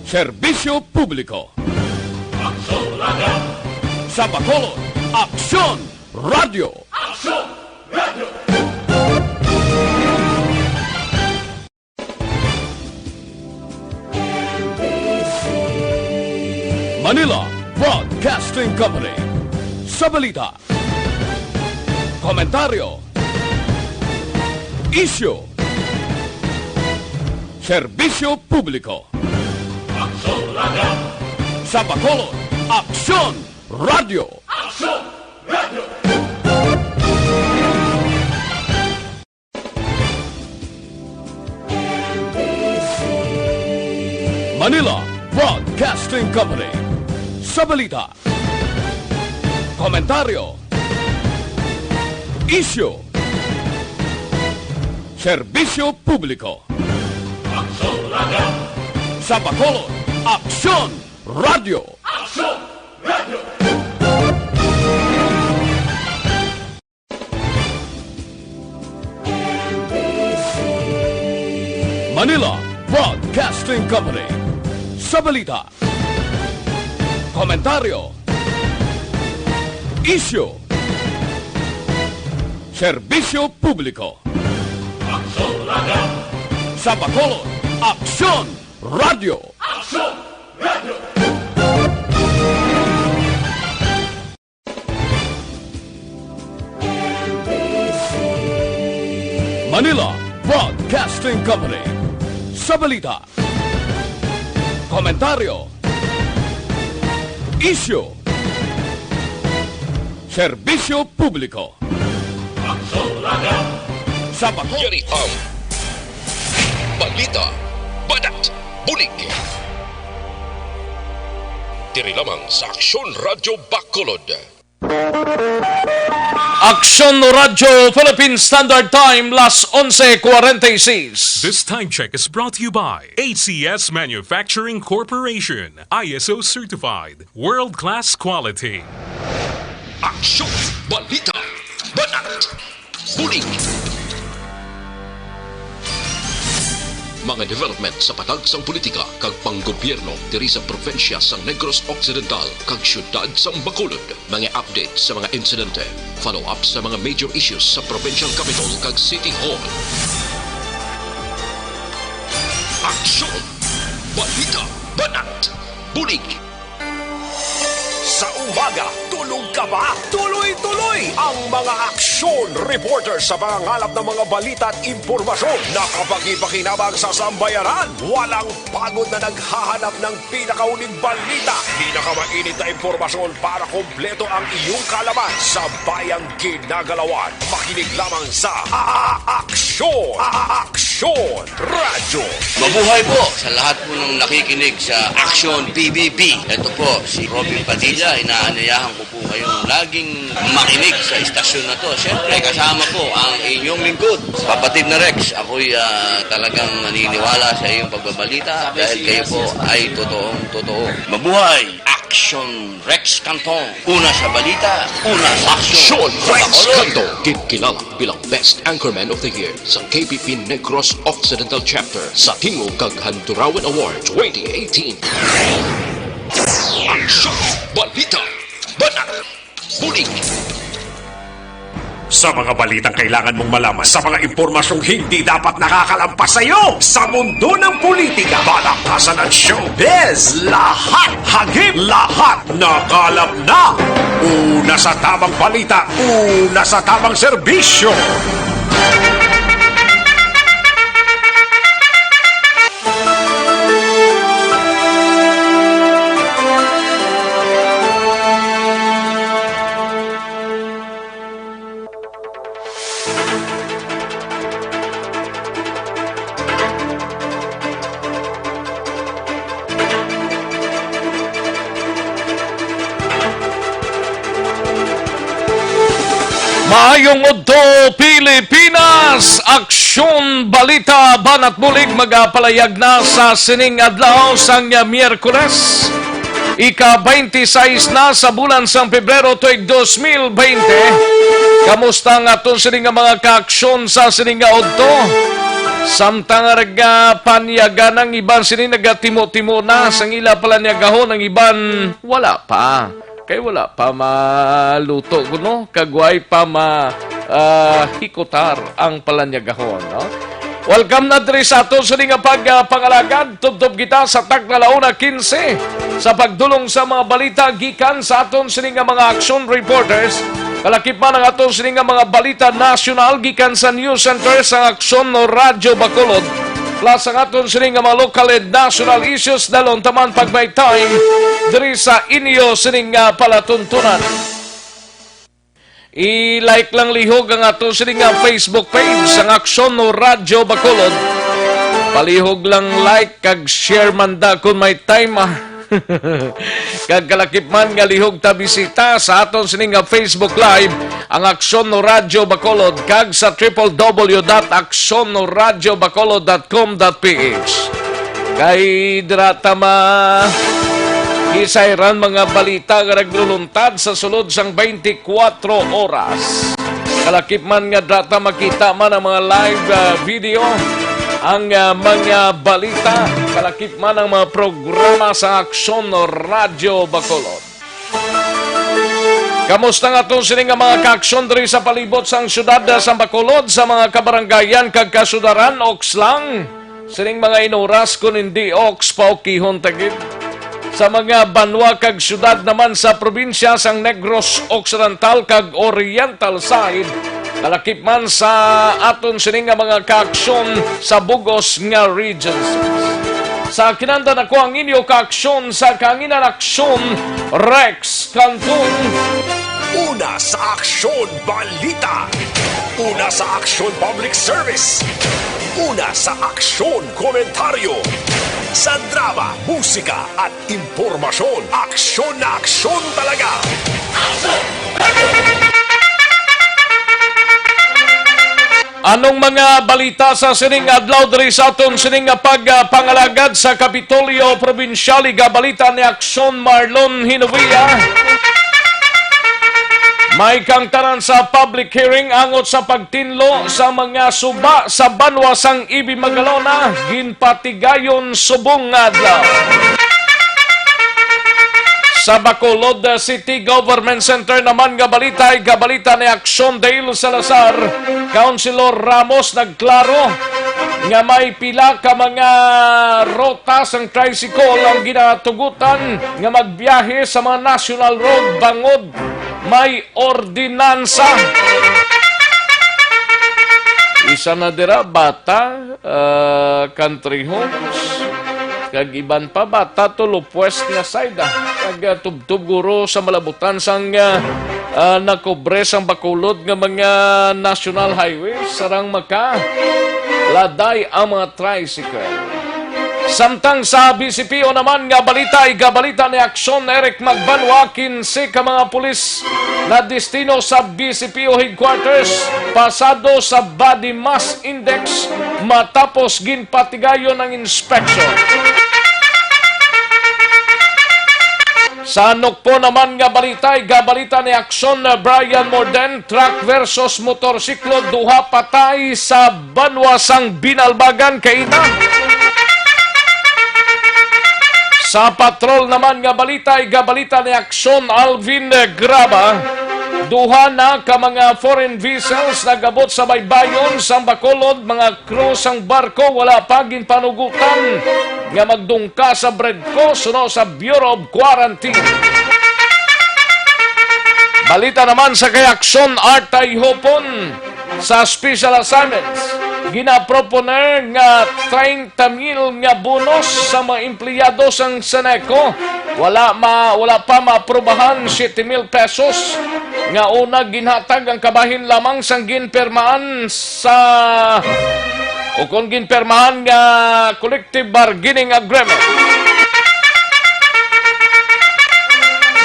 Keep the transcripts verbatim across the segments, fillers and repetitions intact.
Serbisyo publiko. Aksyon Radyo. Sa Bacolod, Aksyon Radyo. Aksyon Radyo. Manila Broadcasting Company. Sa balita, komentaryo, isyu, serbisyo publiko. Aksyon Radyo. Sa Bacolod, Aksyon Radyo. Aksyon Radyo. Manila Broadcasting Company. Sa balita, komentaryo, isyu, serbisyo publiko. Aksyon Radyo. Sa Bacolod, Aksyon Radyo. Aksyon Radyo. Manila Broadcasting Company. Sa balita, komentaryo, isyu, serbisyo publiko. Aksyon Radyo. Sa Bacolod, Aksyon Radyo. Aksyon Radyo. Manila Broadcasting Company. Sa balita, komentaryo, isyu, serbisyo publiko. Aksyon Radyo. Sa Bacolod. Yari ang balita, banat, bulig. Diri lamang sa Aksyon Radyo Bacolod. Aksyon Radyo Philippine Standard Time, las onse cuarenta y seis. This time check is brought to you by A C S Manufacturing Corporation, I S O certified, world-class quality. Aksyon, balita, banat, bulig. Mga development sa patag sang politika kag panggobyerno diri sa probinsya sang Negros Occidental kag siyudad sang Bacolod. Mga update sa mga insidente, follow-up sa mga major issues sa provincial capital kag city hall. Aksyon! Balita! Banat! Bulig! Sa umaga, tulog ka ba? Tuloy-tuloy ang mga aksyon reporter sa pangangalap ng mga balita at impormasyon na kapakipakinabang sa sambayanan. Walang pagod na naghahanap ng pinakauling balita, pinakamainit na impormasyon para kompleto ang iyong kaalaman sa bayang ginagalawan. Makinig lamang sa A-, A-, Aksyon, A-, A-, Aksyon Radyo. Mabuhay po sa lahat po ng nakikinig sa Aksyon P B B. Ito po si Robin Padilla, inaanyayahan ko po kayong laging makinig sa istasyon na to. Siyempre, kasama po ang inyong lingkod, Kapatid na Rex. Ako'y, ah, talagang naniniwala sa iyong pagbabalita dahil kayo po ay totoong totoo. Mabuhay! Aksyon Rex Canton. Una sa balita, una sa aksyon. Aksyon Rex Canton, ginkilala bilang Best Anchorman of the Year sa K P P Negros Occidental Chapter sa Tingog kag Handurawan Award twenty eighteen. Aksyon! Balita! Banat! Bulig! Sa mga balitang kailangan mong malaman, sa mga impormasyong hindi dapat nakakalampas sa iyo, sa mundo ng politika, balakasan at showbiz, lahat hagip, lahat nakalap na. Una sa tamang balita, una sa tamang serbisyo. Maayong udto, Pilipinas! Aksyon, balita, banat bulig magapalayag na sa sining adlaw sang Miyerkules. Ika-twenty-six na sa bulan sang Pebrero tuig dos mil bente. Kamusta ang aton sini nga mga kaaksyon sa sini nga udto? Samtang nagapanyagan ang iban sini, nagatimo-timo na sang ila palanyagahon, ang iban wala pa. Kay wala pa maluto kuno, kag way pa ma, ah, hikutar ang palanyagahon, no? Welcome na diri sa aton sini nga pag, ah, pangalagad. Tubtob kita sa takna la una quince sa pagdulong sa mga balita gikan sa aton sini nga mga action reporters. Kalakip man ang aton sini nga mga balita nasyonal gikan sa news center sang Aksyon Radyo Bacolod, plus ang aton sini nga mga local and national issues, dalon taman pag may time diri sa inyo sini nga palatuntunan. I-like lang lihog ang ato sini nga Facebook page, ang Aksyon Radyo Bacolod. Palihog lang like kag share man da kung may time, ah. Kag kalakip man nga lihog ta bisita sa aton sini nga Facebook Live, ang Aksyon Radyo Bacolod, kag sa triple W dot aksyon radyo bacolod dot com dot P H. Kay dira ta ma-, isayran mga balita nga nagluluntad sa sulod sang twenty-four oras. Kalakip man nga data makita man ang mga live, ah, video, ang, ah, mga balita, kalakip man ang mga programa sa Aksyon Radyo Bacolod. Kamusta nga aton sini nga mga kaaksyon diri sa palibot sang siyudad, ah, sa Bacolod, sa mga kabarangayan kag kasudaran, oks lang? Sining mga inuras, kun hindi oks, paukihon ta gid. Sa mga banwa kag siyudad naman sa probinsya sang Negros Occidental kag Oriental side, kalakip man sa aton sini nga mga kaaksyon sa bug-os nga regions. Sa kinandan ako ang inyo kaaksyon sa Kahanginan Aksyon, Rex Cantun. Una sa Aksyon Balita. Una sa Aksyon Public Service. Una sa Aksyon Komentaryo. Sa drama, musika, at impormasyon, aksyon na aksyon talaga. Anong mga balita sa sining adlaw diri sa aton sining nga pag, ah, pangalagad sa Kapitolyo Probinsyal? Igabalita ni Aksyon Marlon Hinovia. May kangtanan sa public hearing angot sa pagtinlo sa mga suba sa banwa sang Ibi Magalona, ginpatigayon subong nga adlaw. Sa Bacolod City Government Center naman nga balita, igabalita ni Aksyon Dale Salazar, Councilor Ramos nagklaro nga may pila ka mga rota sang tricycle ang ginatugutan nga magbiyahe sa mga national road bangod may ordinansa. Isa na dira, Bata, ah, Country Homes, kag iban pa, Bata to Lopez nga side, ah. Kag, ah, tubtob guro sa malabutan sang, ah, ah, nakubre sang Bacolod nga mga national highways, sarang maka laday ang mga tricycle. Samtang sa B C P O naman nga balita, igabalita ni Aksyon Eric Magbanwa, kinse ka mga pulis na destino sa B C P O headquarters pasado sa body mass index matapos ginpatigayon ang inspection. Sa Nukpo naman nga balita, igabalita ni Aksyon Brian Morden, truck versus motorsiklo, duha patay sa banwa sang Binalbagan, Cainta. Sa patrol naman nga balita, igabalita ni Aksyon Alvin Graba, duha na ka mga foreign vessels nag-abot sa baybayon sang Bacolod, mga crew sang barko wala pa ginpanugutan nga magdungka sa BREDCO suno sa Bureau of Quarantine. Balita naman sa kay Aksyon Artay Hopon sa special assignments. Ginaproponer nga treinta mil nga bonus sa mga empleyado sang Ceneco. Wala ma-, wala pa maaprubahan, siete mil pesos nga una ginhatag ang kabahin lamang sang ginpirmaan sa, o kon ginpirmahan nga collective bargaining agreement.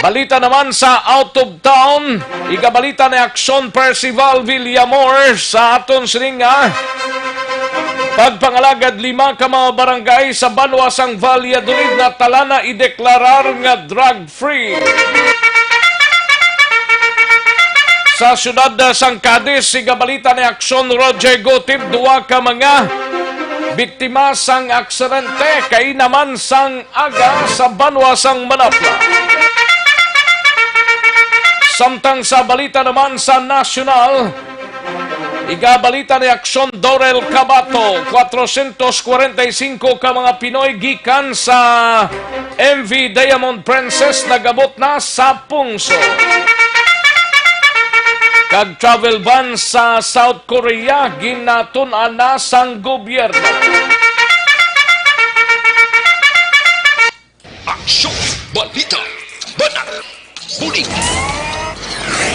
Balita naman sa out of town, igabalita ni Aksyon Percival Villamor sa aton sining nga pagpangalagad, lima ka mga barangay sa banwa sang Valladolid na tala na ideklarar nga drug free. Sa siyudad, ah, sang Cadiz, igabalita ni Aksyon Roger Gutib, duwa ka mga Biktima sang aksidente kay naman sang aga sa banwa sang Manapla. Samtang sa balita naman sa nasyonal, igabalita ni Aksyon Dorel Cabato, cuatrocientos cuarenta y cinco ka mga Pinoy gikan sa M V Diamond Princess nag-abot na sa Pungso. Kag travel ban sa South Korea ginatun-an na sang gobyerno. Aksyon, balita, banat, bulig.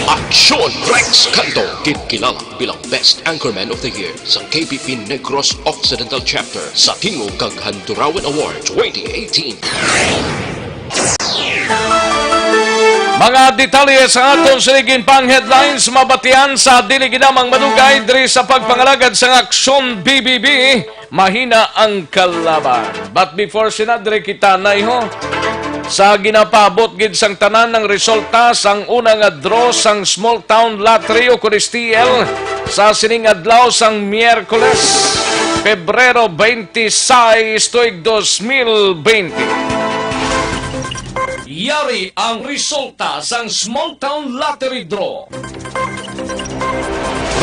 Aksyon Rex Cando, ginkilala bilang Best Anchorman of the Year sa K P P Negros Occidental Chapter sa Tingog kag Handurawan Award twenty eighteen. Mga detalye sa aton sining pang headlines mabatian sa dili ginamang madugay diri sa pagpangalagad sang Aksyon B B B. Mahina ang kalaban. But before sina, diri kita naiho. Sa ginapaabot gid sang tanan ang resulta sang una nga draw sang Small Town Lottery o kun S T L sa sining adlaw sang Miyerkules, Pebrero twenty-six tuig dos mil twenty. Yari ang resulta sang Small Town Lottery Draw.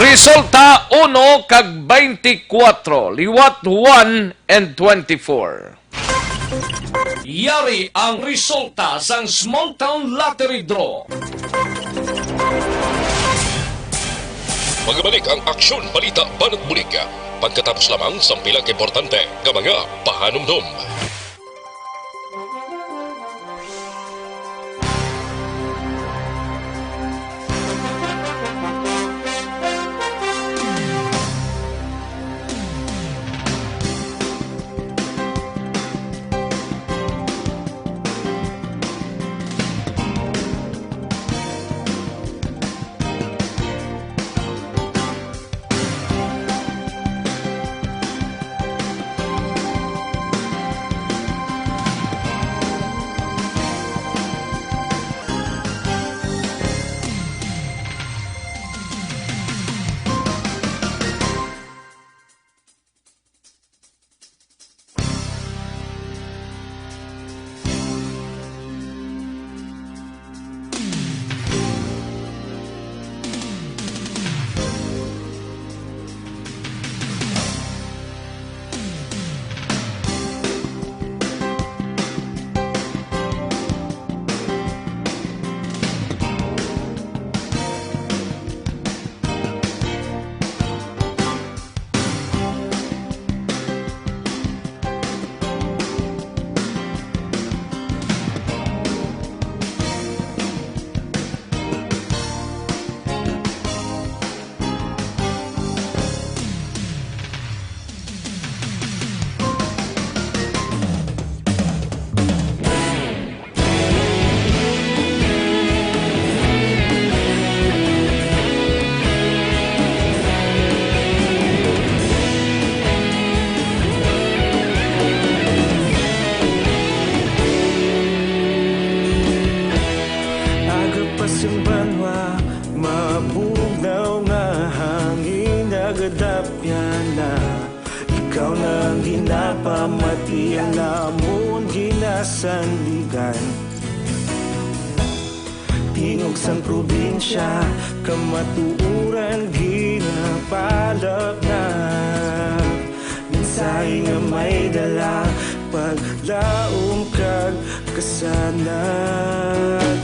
Resulta uno kag twenty-four, liwat one and twenty-four. Yari ang resulta sang Small Town Lottery Draw. Magabalik ang Aksyon, Balita, Banat, Bulig pagkatapos lamang sang pila ka importante nga mga pahanumdom. Aga pa sang banwa, mabugnaw nga hangin nagadapyan na. Ikaw na ang ginapamati, ang amon ginasandigan. Tingog sang probinsya, kamatuoran ginapalapnag. Mensahe nga may dala, paglaom kag kasanag.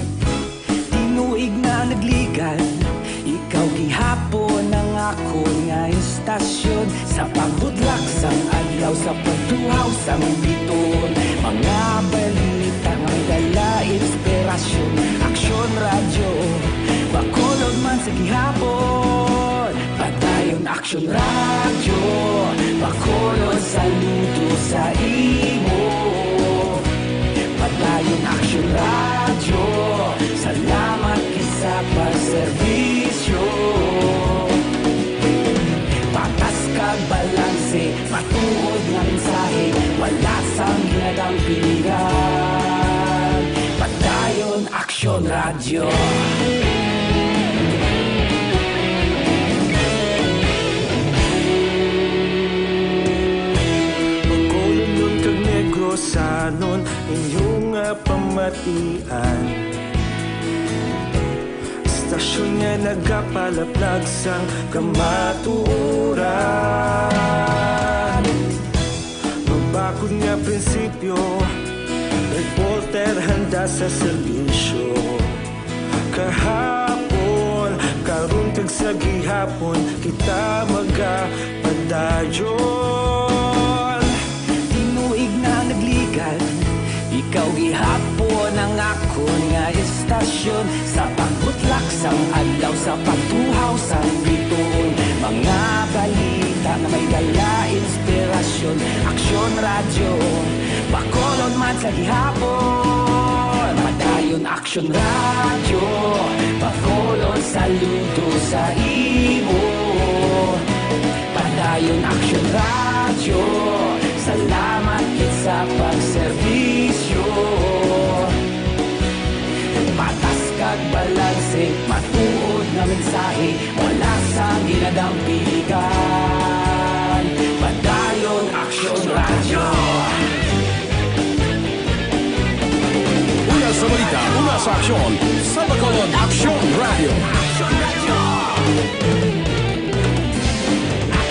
Tinuig na nagligan, ikaw gihapon ang akon nga istasyon. Sa pagbudlak sang adlaw, sa pagtuhaw sang biton, mga balita nga dala inspirasyon. Aksyon Radyo, Bacolod man sa gihapon. Padayon Aksyon Radyo, Bacolod, saludo sa imo. Padayon Aksyon Radyo, salamat gid sa pagserbisyo. Patas kag balanse, matuod nga mensahe, wala sang ginadampingan. Padayon Aksyon Radyo. Inyo nga pamatian, istasyon nga nagapalaplag sang kamatuoran. Mabakod nga prinsipyo, reporter handa sa serbisyo. Kahapon, karon kag sa gihapon, kita magapadayon. Tinuig na nagligad, ikaw gihapon ang akon nga istasyon. Sa pagbutlak sang adlaw, sa pagtuhaw sang bituon, mga balita nga may dala inspirasyon. Aksyon Radyo, Bacolod man sa gihapon. Padayon Aksyon Radyo, Bacolod, saludo sa imo. Padayon Aksyon Radyo, salamat gid sa pagserbisyo. Patas kag balanse, matuod nga mensahe, wala sang ginadampigan. Padayon Aksyon Radyo. Una sa balita, una sa aksyon, sa Bacolod, Aksyon Radyo.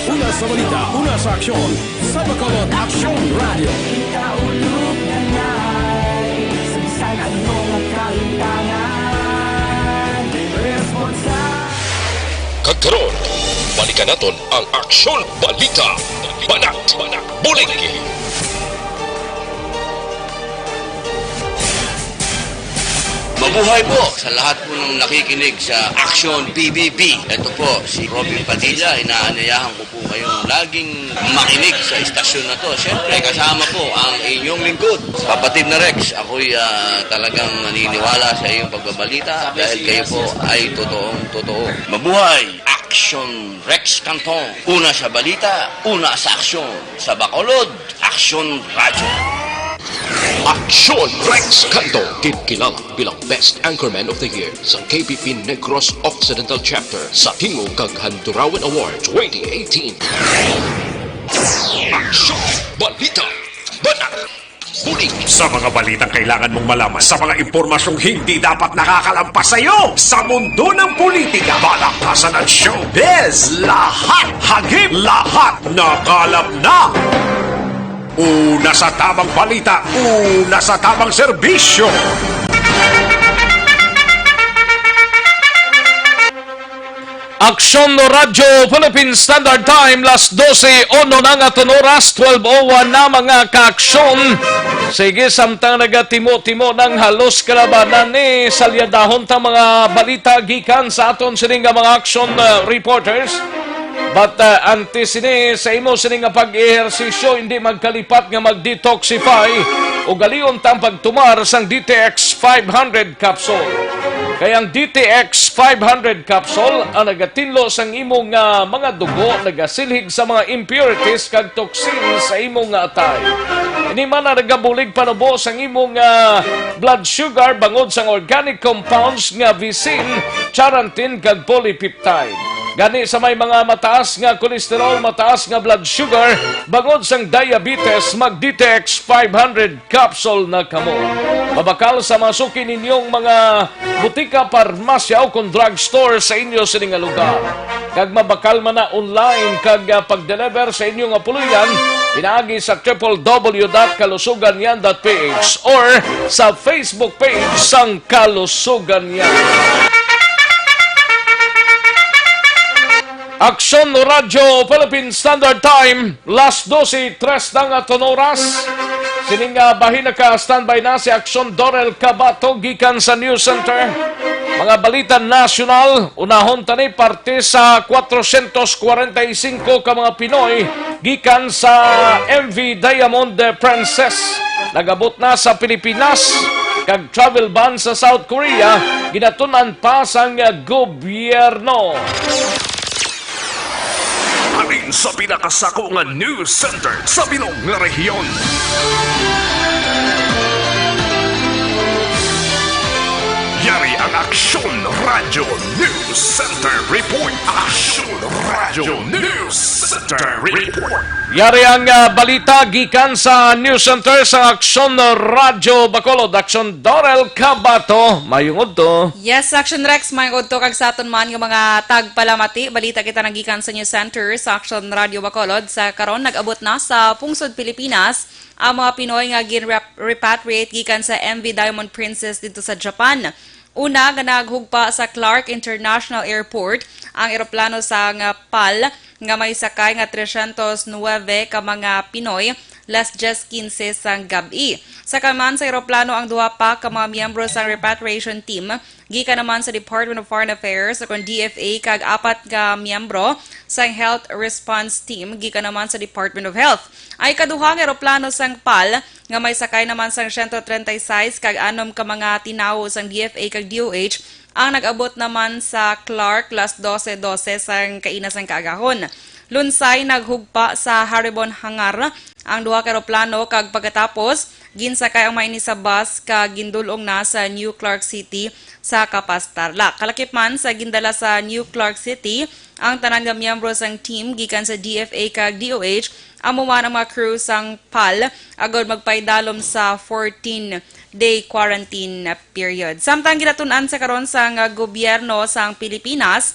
Una sa balita, una sa aksyon, sa Bacolod, Aksyon Radyo. Ikaulog na nay, sa bisan ano nga kalimtangan, responsa. Kag karon, balikan naton ang Aksyon Balita. Banat, bulig. Mabuhay po sa lahat po ng nakikinig sa Aksyon B B B. Ito po si Robin Padilla. Inaanyayahan ko po kayong laging makinig sa istasyon na to. Siyempre, kasama po ang inyong lingkod, kapatid na Rex. Ako'y, ah, talagang naniniwala sa iyong pagbabalita dahil kayo po ay totoong totoo. Mabuhay! Aksyon Rex Cantong. Una sa balita, una sa aksyon. Sa Bacolod, Aksyon Radyo. Aksyon Rex Cantong, kinkilala bilang Best Anchorman of the Year sa K B P Negros Occidental Chapter sa Tingog kag Handurawan Award twenty eighteen. Aksyon Balita. Banat. Bulig. Sa mga balitang kailangan mong malaman, sa mga impormasyong hindi dapat nakakalampas sa iyo, sa mundo ng politika, balakasan at showbiz, lahat hagip, lahat nakalap na. Una sa tamang balita, una sa tamang serbisyo. Aksyon Radyo Philippine Standard Time, las dose uno na nga aton oras, twelve oh one na, mga kaaksyon. Sige, samtang nagatimo-timo nang halos kalabanan ni, salyadahon ta mga balita gikan sa aton sini nga mga aksyon, uh, reporters. But, uh, antes sini, sa imo sini nga pag-ehersisyo, hindi magkalipat nga mag-detoxify, ugalion ta ang pagtumar sang D T X five hundred capsule. Kay ang D T X five hundred capsule ang nagatinlo sang imo nga mga dugo, nagasilhig sa mga impurities kag toxin sa imo nga atay. Ini man ang nagabulig panubo sang imo nga blood sugar bangod sang organic compounds nga visin, charantin, kag polypeptide. Gani, sa may mga mataas nga cholesterol, mataas nga blood sugar, bangod sang diabetes, mag D T X five hundred capsule na kamo. Mabakal sa mga suki ninyong mga butika, parmasya, o kon drugstore sa inyo sini nga lugar. Kag mabakal man na online kag, ah, pag-deliver sa inyo nga puloy-an pinaagi sa triple W dot kalusuganyan dot P H or sa Facebook page sang Kalusuganyan. Aksyon Radyo Philippine Standard Time, las dose tres na nga aton oras. Sining, ah, bahin naka-standby na si Aksyon Dorel Cabato gikan sa News Center. Mga balita nasyonal, unahon ta ni parte sa kwatrocientos kwarenta y cinco ka mga Pinoy gikan sa M V Diamond Princess. Nag-abot na sa Pilipinas, kag travel ban sa South Korea ginatun-an pa sang gobyerno. Halin sa pinakasako nga news center sa bilog nga rehiyon. Yari ang Aksyon Radyo News. Center Report. Aksyon Radyo News Center Report. Yari ang, ah, balita gikan sa News Center sa Aksyon Radyo Bacolod. Aksyon Dorel Cabato, mayong udto. Yes, Action Rex, mayong udto kag sa aton man nga mga tagpalamati. Balita kita nagikan sa News Center sa Action Radyo Bacolod. Sa karon, nag-abot na sa pungsod Pilipinas ang mga Pinoy nga gin-rep-, repatriate gikan sa M V Diamond Princess dito sa Japan. Una nga naghugpa sa Clark International Airport ang eroplano sang PAL nga may sakay nga tresyentos nuwebe ka mga Pinoy, las diyes kinse sang gab-i. Sakay man sa eroplano ang duha pa ka mga miyembro sang repatriation team gikan naman sa Department of Foreign Affairs, o kon D F A, kag apat ka miyembro sang Health Response Team gikan naman sa Department of Health. Ang ikaduha nga eroplano sang PAL nga may sakay naman sang siyento treinta y seis kag anom ka mga tinawo sang D F A kag D O H ang nag-abot naman sa Clark las dose dose sang kaina sang kaagahon. Lunsay naghugpa sa Haribon Hangar ang duha ka eroplano kag pagkatapos ginsakay ang mga ini sa bus kag gindul-ong na sa New Clark City sa Capas, Tarlac. Kalakip man sa gindala sa New Clark City ang tanan nga miyembro sang team gikan sa D F A kag D O H, amo man ang mga crew sang PAL, agod magpaidalom sa fourteen-day quarantine period. Samtang ginatun-an sa karon sang gobyerno sang Pilipinas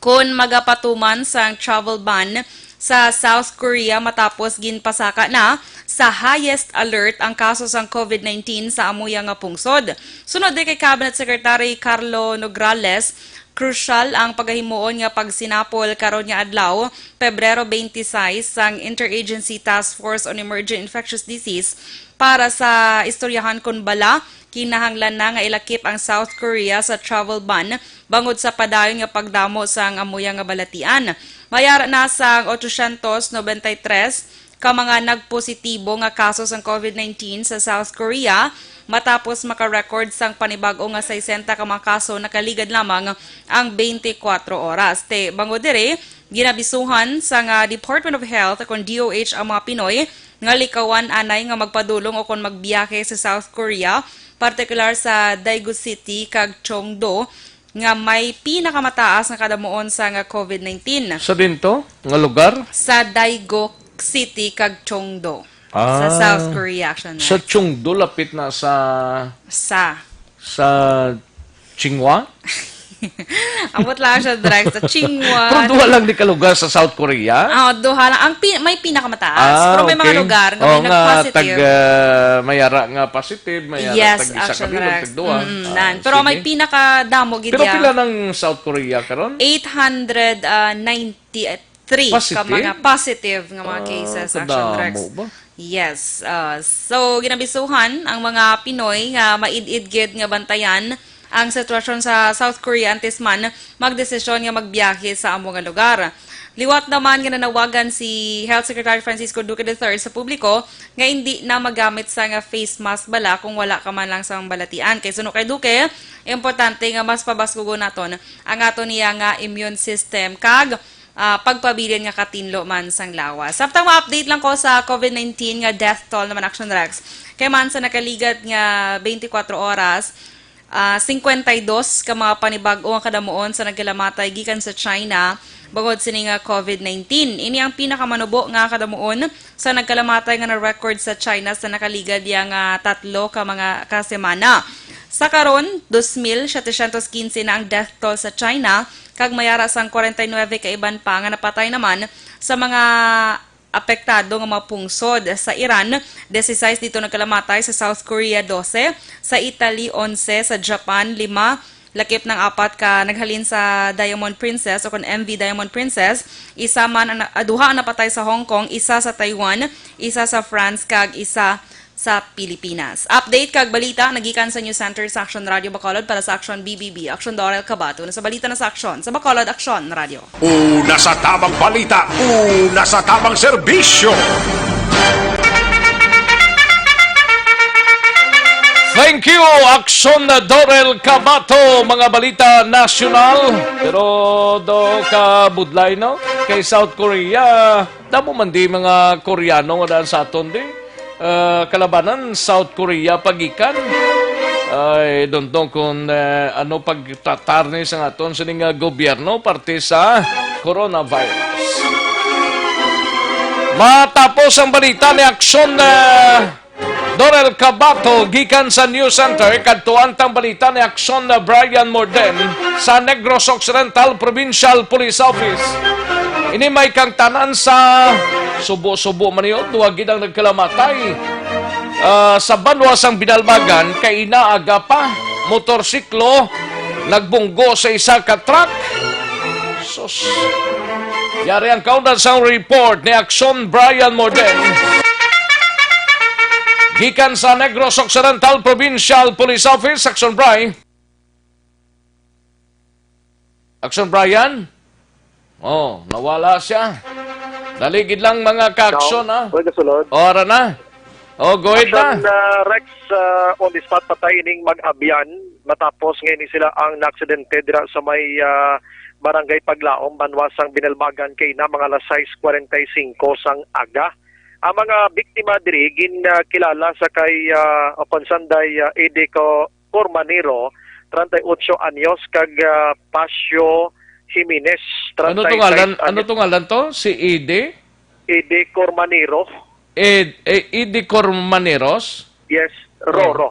kon magapatuman sang travel ban sa South Korea matapos ginpasaka na sa highest alert ang kaso sang covid nineteen sa amuya nga pungsod. Sunod di kay Cabinet Secretary Carlo Nograles, crucial ang pagahimuon nga pagsinapol karon nga adlaw, Pebrero twenty-six, sang Interagency Task Force on Emerging Infectious Disease para sa istoryahan kon bala kinahanglan na nga ilakip ang South Korea sa travel ban bangod sa padayon nga pagdamo sang amuya nga balatian. Mayara na sang ochocientos noventa y tres ka mga nagpositibo nga kaso sang covid nineteen sa South Korea, matapos maka-record sang panibag-o nga sesenta ka mga kaso nakaligad lamang ang twenty-four oras. Te, bangod diri, ginabisuhan sang Department of Health kon D O H ang mga Pinoy nga likawan anay nga magpadulong o kon magbiyahe sa South Korea, partikular sa Daegu City kag Chongdo, nga may pinakamataas nga kadamuon sang covid nineteen. Sa dinto nga lugar? Sa Daegu City kag Chongdo, sa Ah, South Korea, Action sa Rex. Chungdo, lapit na sa Sa sa Tsinghua? Ambot lang siya, Drex, sa Tsinghua. Pero duha lang ni ka lugar sa South Korea? Ah, duha lang. Ang pi-, may pinakamataas. Ah, Pero may mga okay. lugar nga Oo may nga, nag-positive. tag, ah, may ara nga positive, may ara Yes, tag isa ka Action bilog, Rex. tag duha. Mm, Ah, nan. Pero may sige. pinakadamo gid Pero ya. pila ng South Korea karon? Eight hundred ninety-three ka Positive? mga positive nga mga Ah, cases, Action Rex. kadamo ba? Yes. Ah, so, ginabisuhan ang mga Pinoy nga maid-id gid nga bantayan ang sitwasyon sa South Korea antes man magdesisyon nga magbiyahe sa amo nga lugar. Liwat naman nga nanawagan si Health Secretary Francisco Duque the third sa publiko nga hindi na magamit sa nga face mask bala kung wala ka man lang sa balatian. Kay suno kay Duque, importante nga mas pabaskugon naton ang ato niya nga immune system kag, ah, pagpabilin nga katinlo man sang lawas. Samtang ma-update lang ko sa covid nineteen nga death toll naman, Action Rex. Kay man sa nakaligad nga twenty-four oras, ah, cincuenta y dos ka mga panibag-o ang kadamuon sa nagkalamatay gikan sa China bangod sini nga covid nineteen. Ini ang pinakamanubo nga kadamuon sa nagkalamatay nga na-record sa China sa nakaligad ya nga tatlo ka mga ka semana. Sa karon, dos mil setecientos quince na ang death toll sa China, kag may ara sang kwarenta y nuebe ka iban pa nga napatay naman sa mga apektado nga mga pungsod. Sa Iran, dieciséis dito nagkalamatay, sa South Korea, doce, sa Italy, onse, sa Japan, lima, lakip ng apat ka naghalin sa Diamond Princess o kon M V Diamond Princess, isa man ang na-, ah, duha ang napatay sa Hong Kong, isa sa Taiwan, isa sa France, kag isa sa Pilipinas. Update kag balita nagikan sa News Center sa Action Radio Bacolod para sa Action B B B. Action Dorel Cabato. Na sa balita na sa Action, sa Bacolod Action Radio. Una sa tamang balita, una sa tamang serbisyo. Thank you, Action Dorel Cabato. Mga balita nasyonal. Pero do ka budlay, no? Kay South Korea, damo man di mga Koreano nga daan sa aton di. Ah, kalabanan, South Korea pagikan. I don't know kung, eh, ano pagtratar ni sang aton sining, ah, gobyerno parte sa coronavirus. Matapos ang balita ni Aksyon, eh, Dorel Cabato gikan sa News Center, kadtuan tang balita ni Aksyon, eh, Brian Morden sa Negros Occidental Provincial Police Office. Ini may kangtanan sa subo-subo man yun, duwa gid ang nagkalamatay. Ah, sa banwa sang Binalbagan, kay inaaga pa, motorsiklo nagbunggo sa isa ka truck. Sus. Yari ang kaundan sang report ni Aksyon Brian Morden. Gikan sa Negros Occidental Provincial Police Office, Aksyon Bri. Aksyon Brian? Oh, nawala siya. Dali gid lang, mga ka-aksyon, ha? Pwede sunod. Ora na. Oh, go ahead na. Action, uh, Rex, uh, on the spot, patay ining mag-abyan matapos nga ini sila ang naaksidente dira sa may, uh, Barangay Paglaom, banwa sang Binalbagan, kay na mga alas sais kwarenta y singko sang aga. Ang mga biktima diri gin, uh, kilala sa kay, uh, o kung sanday, uh, Eddie Co-, Cormanero, treinta y ocho anyos, kag, ah, Pasio Jimenez, Ano to ngalan? treinta y seis Ano anyos. To ngalan to? Si Ede? Ede Cormanero. Ed, eh, Ede Cormaneros? Yes, Oh. Roro.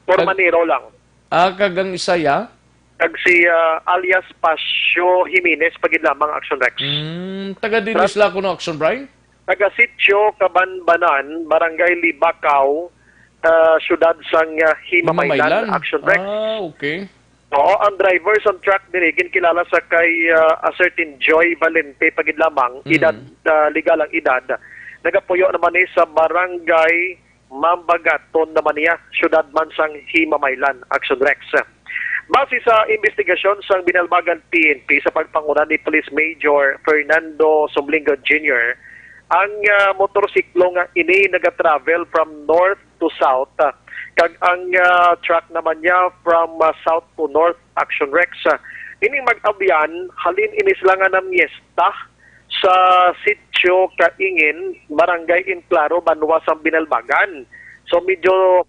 Cormanero lang. Ah, kag ang isa ya? Kag si, ah, alias Pasio Jimenez, pagid lamang, Action Rex. Mm, taga dili Rat- sila kuno, Action Brian? Taga Sitio Kabanbanan, Barangay Libacao, ah, siyudad sang, ah, Himamaylan, Himamaylan? Action Rex. Ah, okay. Oo, ang driver sang truck diri ginkilala sa kay, ah, a certain Joy Valente, pagid lamang, Mm. edad, ah, legal ang edad. Nagapuyo naman ni sa Barangay Mambagaton naman niya, siyudad man sang Himamaylan, Action Rex. Base sa investigasyon sang Binalbagan P N P sa pagpanguna ni Police Major Fernando Sumlingo Junior, ang, ah, motorsiklo nga ini nagatravel from north to south, ah, kag ang, ah, truck naman niya from, ah, south to north, Action Rex. Ah, ining mag-abyan, halin ini sila nga namiesta sa Sitio Kaingin, Barangay Enclaro, banwa sang Binalbagan. So, medyo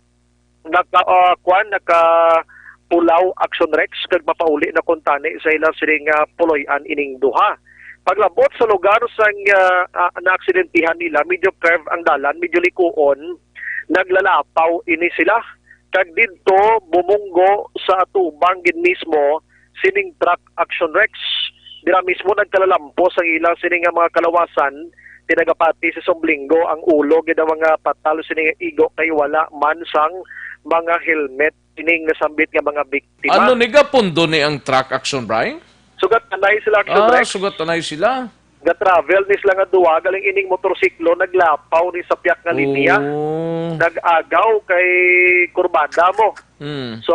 naka, ah, kwan, nakapulaw, Action Rex, kag mapauli na kuntani sa ilang sining, ah, puloy-an ining duha. Paglabot sa lugar sang, ah, ah, naaksidentihan nila, medyo curve ang dalan, medyo likuon, naglalapaw ini sila. Kag didto, bumunggo sa atubang gid mismo sining truck, Action Rex. Dira mismo nagkalalampos ang ilang sini nga mga kalawasan. Pinagapati sa Sumlingo ang ulo gid ang mga patal sini nga igo kay wala man sang mga helmet ining nasambit nga mga biktima. Ano ni gapundo ni ang truck, Action Brian? Sugat anay sila, Action Ah, Rex. Sugat anay sila. Ga-travel ni sila nga duwa, galing ining motorsiklo, naglapaw ni sa piyak nga linya. Oh. Nag-agaw kay kurbada mo. Hmm. So,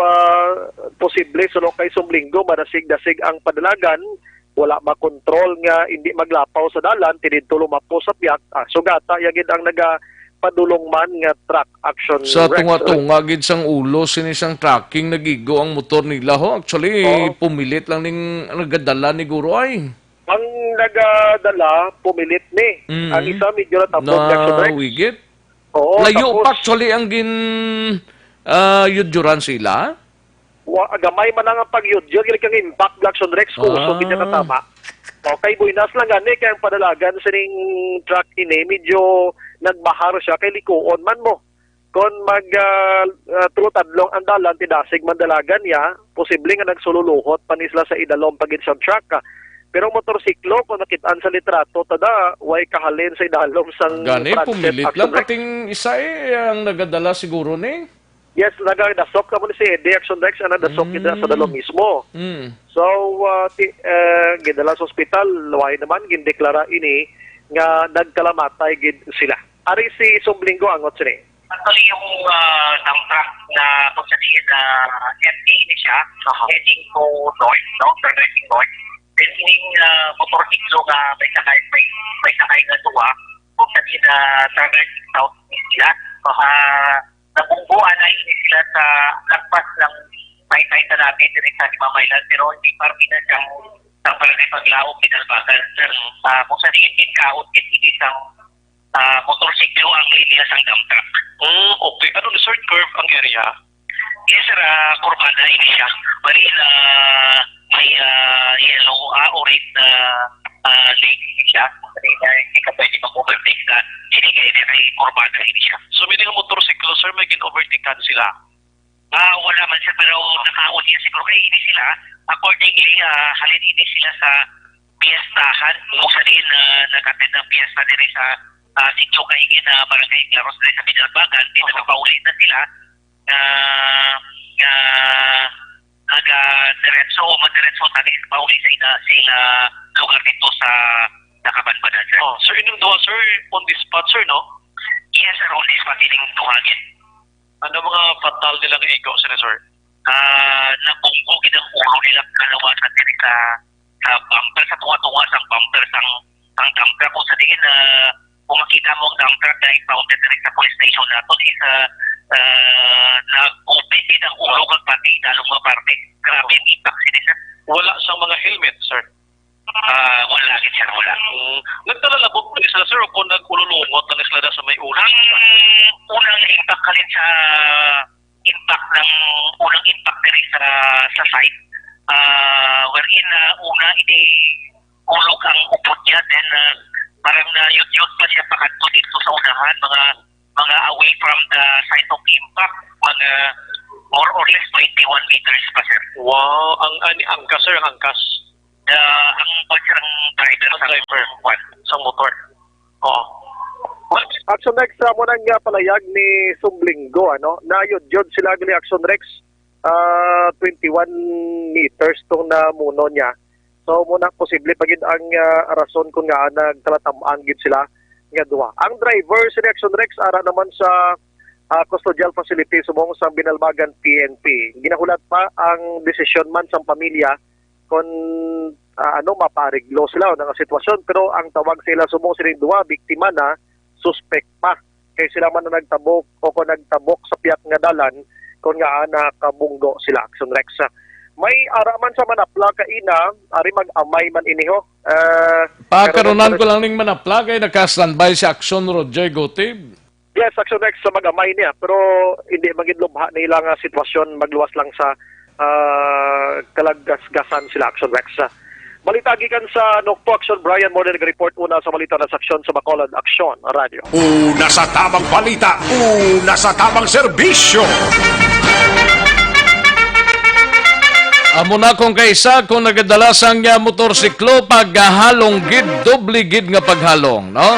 ah, posible suno kay Sumlingo, madasig-dasig ang padalagan, wala makontrol nga hindi maglapaw sa dalan, tinidto lumapo sa piyak. Ah, sugata, ya gid ang nagapadulong man nga truck, Action Sa Rex. Tunga-tunga gid sang ulo sini sang trucking, nagigo ang motor nila, ho. Actually, Oo. Pumilit lang ning nagadala ni guro ay. Ang nagadala, pumilit ni. Mm. Ang isa, medyo natambog, Action Rex. Nawigit. Oo, Layo tapos pa actually ang gin, ah, yudjuran sila. Wa, gamay man lang ang pagyudyo, gid kang impact, Action Rex, kusog Ah. gid niya katama. Okay, buenas lang gani, kay ang padalagan sining truck ini, medyo nagbahar siya, kay likuon man mo. Kon mag, ah, ah, tulo tadlong ang dalan, tidasig man dalagan niya, posible nga nagsululuhot pa ni sila sa idalom pa gid sa truck, ah. Pero ang motorsiklo, kung nakit-an sa litrato, tada, way kahalin sa idalom sang Gani, Francis pumilit lang, Action Rex. Kating isa eh, ang nagadala siguro ni. Yes, nagadasok ka mo ni si Eddie Action Rex, ang nadasok Mm. kita sa dalom mismo. Mm. So, ah, ti-, eh, gidala sa ospital, way naman, gindeklara ini nga nagkalamatay gid sila. Ari si Sumlingo, angot sini. Actually, yung, ah, dump truck na kung sa diin na empty ini siya, Aha. heading to north, no? Progressing north. Then, ining, ah, motorsiklo nga may sakay, may, may sakay nga duwa, kung sa diin na traversing south sila. Ah, nabungguan na ini sila sa lagpas ng Taytay Tanabe, diri sa Himamaylan, pero hindi pa rin na siyang sa Barangay Paglaom, Pinalbagan, sir. Ah, kung sa diin, kaot, it, it, isang ah, motorsiklo ang linya sang dump truck. Hmm, okay. Ano ni, sir, curve ang area? niya? Yes, sir. Ah, kurbada ini siya. Bali na may, ah, yellow, ah, orange na, ah, lane ini siya. Bali na hindi ka pwede mag-overtake sa ini kay, kay kurbada ini siya. So, meaning ang motorsiklo, sir, may gin-overtakean sila? Ah, wala man, sir, pero nakaon niya siguro. Kay ini sila, accordingly, ah, halin ini sila sa piestahan. Kung sa diin, ah, nag-attend ng piyesta diri sa, ah, Sitio Kaingin, ah, Barangay Claros, diri sa Binalbagan, di nakapauli na sila. Nga, nga, naga diretso o magdiretso tani pauli sa ina, sa ila lugar dito sa Nakabanbanan, sir. Oh, sir, inyong duha, sir, on the spot, sir, no? Yes, sir, on the spot, ining duha gid. Ano mga fatal nila nga igo, sir, sir? Ah, nabunggo gid ang ulo nila, kalawasan diri sa, sa bumper, sa tunga-tunga sang bumper sang, sang dump truck. Kung sa diin, ah, kung makita mo ang dump truck na impounded diri sa police station naton is, ah, ah, nag-open gid ang ulo kag pati dalong nga parte. Grabe ang impact sini, sir. Wala sang mga helmet, sir? Ah, wala gid, sir, wala. Mm. Nagdala labot ni sila, sir, o kung nag-ululungot lang sila sa may ulo? Ang unang impact halin sa impact ng unang impact diri sa, sa site, ah, wherein, ah, una, ini ulog ang upod niya, then, ah, parang nayudyod pa siya pakadto dito sa unahan, mga, mga away from the site of impact, mga more or less twenty-one meters pa, sir. Wow, ang, ang angkas, sir, ang angkas. Ah, ang, ang driver Ang sa driver. Kwan. Sa motor. Oo. Action Rex, amo na nga palayag ni Sublinggo, ano? Nayudyod sila ni Action Rex, ah, twenty-one meters tong namuno niya. So, muna posible pa gid ang, ah, rason kung nga nagkalatam-an gid sila nga duha. Ang driver sa Action Rex ara naman sa, ah, custodial facility subong sa Binalbagan P N P. Ginahulat pa ang desisyon man sang pamilya kon, ah, ano, mapareglo sila o nga sitwasyon. Pero ang tawag sa ila subong sining duha, biktima na, suspek pa. Kay sila man ang nagtabok o kon nagtabok sa pihak nga dalan kon nga nakabunggo sila. Action Rex. May ara man sa manapla kaina, ari mag-amay man ini ho. Ah, Pakarunan karon ko lang ning manapla kay naka-standby si Action Roger Gutib. Yes, Action Rex, sa mag-amay niya, pero hindi man gid lubha nila nga sitwasyon, magluwas lang sa, ah, kalaggasgasan sila, Action Rex. Balita gikan sa Nokpo, Action Brian Morden, nag-report una sa balita na sa Aksyon sa Bacolod, Aksyon Radio. Una sa tamang balita, una sa tamang serbisyo. Amo na kung kaisa, kung nagadala sang, ah, motorsiklo, paghalong gid, doble gid nga paghalong, no?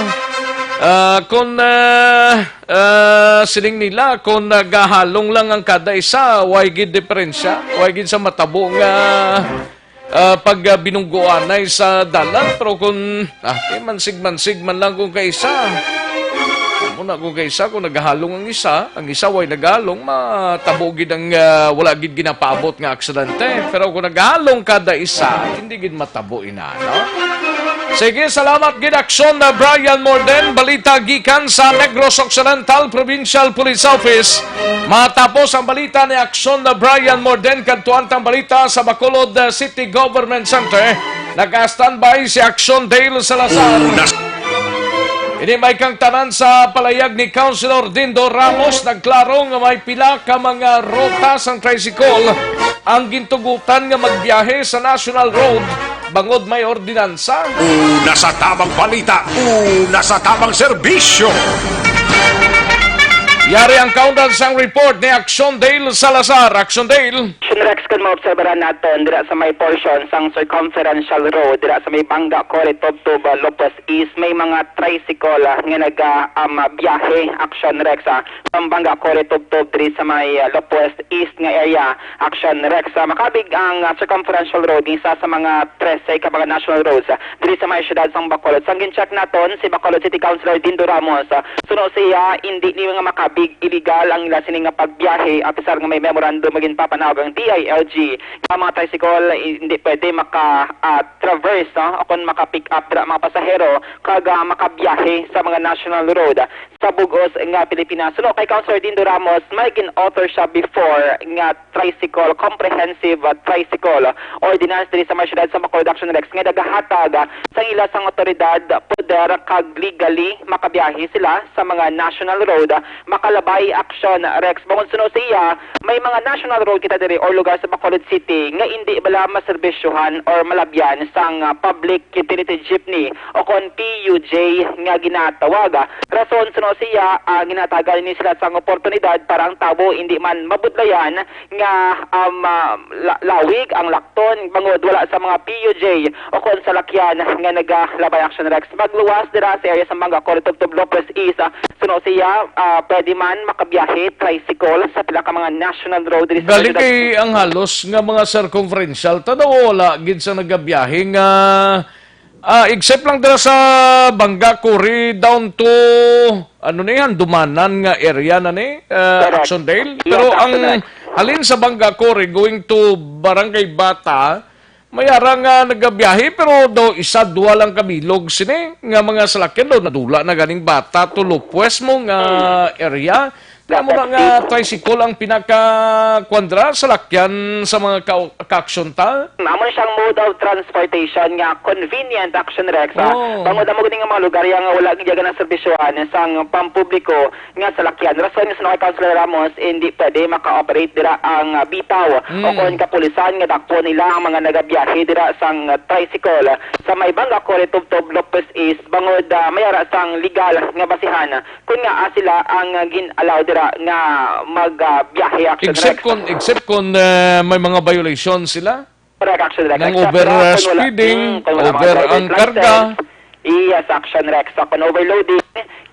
Ah, kung, ah, Ah, siling nila, kung nagahalong lang ang kada isa, way gid diferensya, way gid sa matabo nga, ah, pag, ah, binungguanay sa dalan. Pero kung, ah, eh, mansig-mansig man lang kung kaisa. Amo na kung kaisa, kung nagahalong ang isa, ang isa way nagahalong, matabo gid ang, ah, wala gid ginapaabot nga aksidente. Pero kung nagahalong kada isa, hindi gid matabo ina, no? Sige, salamat gid, Aksyon na Brian Morden. Balita gikan sa Negros Occidental Provincial Police Office. Matapos ang balita ni Aksyon na Brian Morden, kadtuan tang balita sa Bacolod, uh, City Government Center. Naka-standby si Aksyon Dale Salazar. Una. Ini may kang tanan sa palayag ni Councilor Dindo Ramos, nagklaro nga may pila ka mga ruta sang tricycle ang gintugutan nga magbiyahe sa National Road bangod may ordinansa. Una sa tamang balita, una sa tamang serbisyo. Yari ang kaundan sang report ni Action Dale Salazar. Action Dale. Action Rex, kung maobserbaran naton, dira sa may portion sang Circumferential Road, dira sa may Banga Core, Tubtub, Lopez East, may mga tricycle, ah, nga naga, um, biyahe, Action Rex, ah, from Banga Core, Tubtub, diri sa may, ah, Lopez East nga area. Action Rex. Ah, makabig ang, ah, Circumferential Road, isa sa mga trese ka mga national roads, ah, diri sa may siyudad sang Bacolod. Sang gin-check naton, si Bacolod City Councilor Dindo Ramos, ah, suno siya, hindi ni nga makabig illegal ang ila sini nga pagbiyahe, apisar nga may memorandum nga ginpapanawag ang D I L G nga mga tricycle, eh, hindi pwede maka, ah, traverse, no? O kung maka-pick up dira mga pasahero kag, ah, makabiyahe sa mga national road sa bug-os nga Pilipinas. Suno kay Councilor Dindo Ramos, may gin-author siya before nga tricycle, comprehensive, uh, tricycle ordinance diri sa may siyudad sa Bacolod, Action Rex, nga nagahatag, uh, sa ila sang awtoridad poder kag legally makabiyahe sila sa mga national road, uh, Palabay Action Rex. Bangod suno sa iya, may mga national road kita diri or lugar sa Bacolod City nga indi bala maserbisyohan or malabyan sang, ah, public utility jeepney o kon P U J nga ginatawag. Rason suno sa iya, ah, ginatagan ni sila sang oportunidad para ang tawo indi man mabudlayan nga, um, ah, la-, lawig ang lakton bangod wala sa mga P U J o kon salakyan nga nagalabay. Action Rex, magluwas dira sa area sa Mangga Corridor tubtob Lopez East, ah, suno siya, ah, pwede man makabiyahe tricycle sa pila ka mga national road diri sa Galing Cagayan. Kay ang halos nga mga circumferential, tanaw wala gid sa nagabiyahe nga, ah, except lang dira sa Bangga Quarry down to, ano ni, Handumanan nga area na ni, ah, Correct. Action Dale. Yes, Pero ang Action Dale. Halin sa Bangga Quarry going to Barangay Bata, may ara nga nagabiyahe, pero daw isa, duha lang kabilog sini nga mga salakyan daw nadula na ganing Bata to Lopez mo nga area. Kaya mo na nga tricycle ang pinaka-, kuwan dira, salakyan sa mga ka-, ka-action ta? Amo na siyang mode of transportation nga convenient, Action Rex, ah. Oo. Bangod amo gani nga mga lugar nga wala gid na serbisyohan sang pampubliko nga salakyan. Rason nga suno kay Councilor Ramos, hindi pwede maka-operate dira ang, ah, bitaw o Mm. kon kapulisan nga dakpon nila ang mga nagabiyahe dira sang, ah, tricycle sa may Bangga Quarry tubtob Lopez East bangod, ah, may ara sang legal nga basihan kun nga, ah, sila ang, ah, gin-allow dira nga mag, ah, biyahe. Action Except Rex. Kung, except kung, ah, may mga violation sila? Correct, Action Rex. Nang Except over, kung ah, wala, speeding, mm, kung wala mga over driver's ang karga. License. Yes, Action Rex. Sa kung overloading,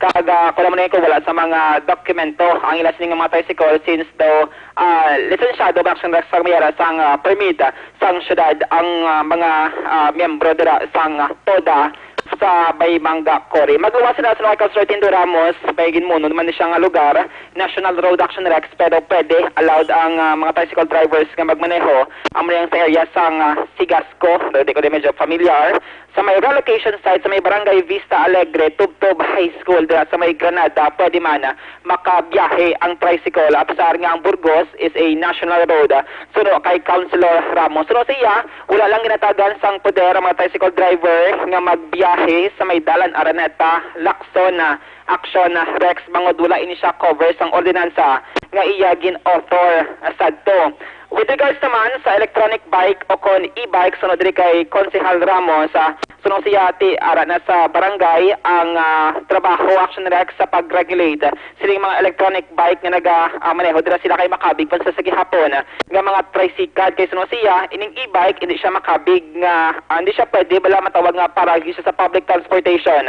kag, ah, kung ano man yun, kung wala sa mga dokumento ang ila sining mga tricycle, since daw, ah, lisensyado ba, Action Rex, sa may ara sang, ah, permit, ah, sang syudad ang, ah, mga, ah, miyembro dira sang, ah, TODA sa may Mangga Quarry. Magluwas sila sa Local Sir Tindo Ramos, may ginmuno naman siya nga lugar, National Road Action Rex, pero pwede, allowed ang, ah, mga tricycle drivers nga magmaneho. Amo na yung sa area sang, ah, Sigasco, pero di ko din medyo familiar. Sa may relocation site sa may Barangay Vista Alegre, tubtob High School, dira sa may Granada, pwede man, ah, makabiyahe ang tricycle. Apisar nga ang Burgos is a national road. Suno kay Councilor Ramos. Suno siya, wala lang ginatagan sang poder ang mga tricycle driver nga magbiyahe sa may Dalan Araneta, Lacson, ah, Action, ah, Rex, bangod wala ini siya cover sang ordinansa nga iya gin-author, ah, sadto. With regards naman sa electronic bike o kon e-bike, sunod diri kay Konsehal Ramos, ah, suno siya ti ara na sa barangay ang, ah, trabaho, Action Rex, sa pag-regulate sining mga electronic bike nga naga, ah, maneho dira sila kay makabig pa sa, sa gihapon nga mga tricycle. Kay suno siya, ining e-bike, hindi siya makabig nga, ah, hindi siya pwede bala matawag nga para siya sa public transportation.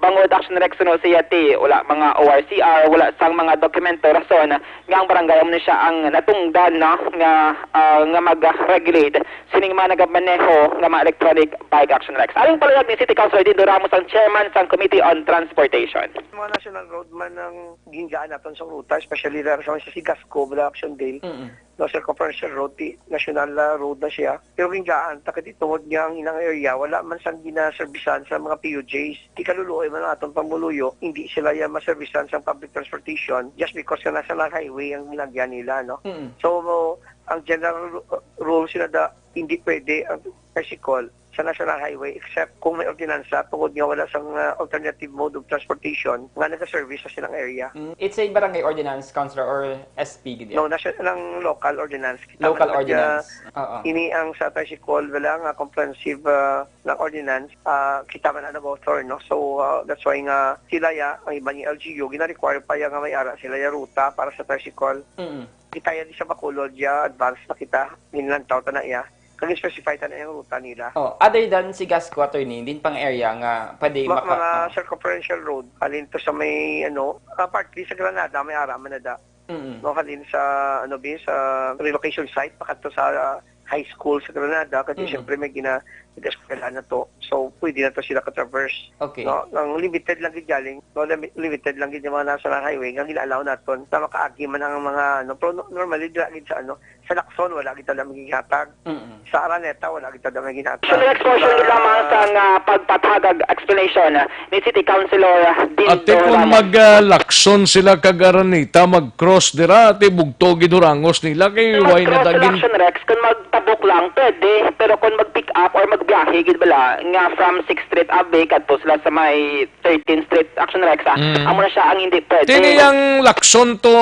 Bangod, Action Rex, suno siya ti wala mga O R C R, wala sang mga dokumento, rason nga ang barangay amo ni siya ang natungdan, no, nga, ah, nga mag-regulate sining mga nagamaneho nga mga electronic bike. Action Rex. Aring paluyag ni City Councilor Dindo Ramos, ang chairman sang Committee on Transportation. Mga national road man ang gingaan naton sa ruta, especially dira sa, sa Sigasco, bala Action Dale. Mm-mm. No, circumferential road, ti-, national, ah, road na siya. Pero gingaan ta kadi tungod nga ang ilang area wala man sang ginaserbisan sa mga P U Js. Ti kaluluoy man ang aton pamuluyo, hindi sila ya maserbisan sang public transportation just because nga national highway ang ginagyan nila, no? Mm. So, mo, ang general ru-, rule sila da, hindi pwede ang tricycle sa National Highway except kung may ordinansa tungod nga wala sang, ah, alternative mode of transportation nga nagaservice sa silang area. Mm, it's a barangay ordinance, Councilor, or S P gid yan? No, nasa, ng local ordinance. Kita Local man gid, ah, ordinance. Oo. Ini ang sa tricycle, wala nga comprehensive, ah, na ordinance, ah, kita man ang nag-author, no? So, ah, that's why nga sila ya, ang iba ni L G U, gina-require pa ya nga may ara sila ya ruta para sa tricycle. Mm. Kita ya di sa Bacolod ya, advance na kita, ginlantaw ta na ya. Kag specify ta na yung ruta nila. Oh, other than Sigasco, attorney, din pang area nga pwede Ma-, maka-, mga oh. Circumferential road, halin to sa may, ano, ah, partly sa Granada, may ara man na da. Mm-mm. No, halin sa, ano, bi, sa relocation site, pakadto sa, ah, high school sa Granada, kasi Mm-mm. siyempre may gina-, nag-eskwela na to. So, pwede na to sila ka-traverse. Okay. No? Ang limited lang gid galing, no, limi-, limited lang gid yung mga national highway, nga gina-allow naton na makaagi man ang mga, ano, pero no-, normally, dira gid sa, ano, Sa Lacson, wala kita na maghihatag. Mm-mm. Sa Araneta, wala kita na maghihatag. Sa next portion, gid lamang sa nga pagpatagag explanation ni City Councilor Dindo Ate, kung Ramos. Mag, ah, Lacson sila kag Araneta, mag-cross dira, ate, bugto gid hurangos nila, kay Mag-cross why na dagin? Election, Rex, kung magtabok lang, pwede, pero kung mag-pick up or mag biyahe gid bala nga from sixth Street Abbey kadto sila sa may thirteenth Street, Action Rex, ah. Mm. Amo na siya ang hindi pwede. Kini ang Lacson to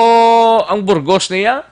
ang Burgos niya?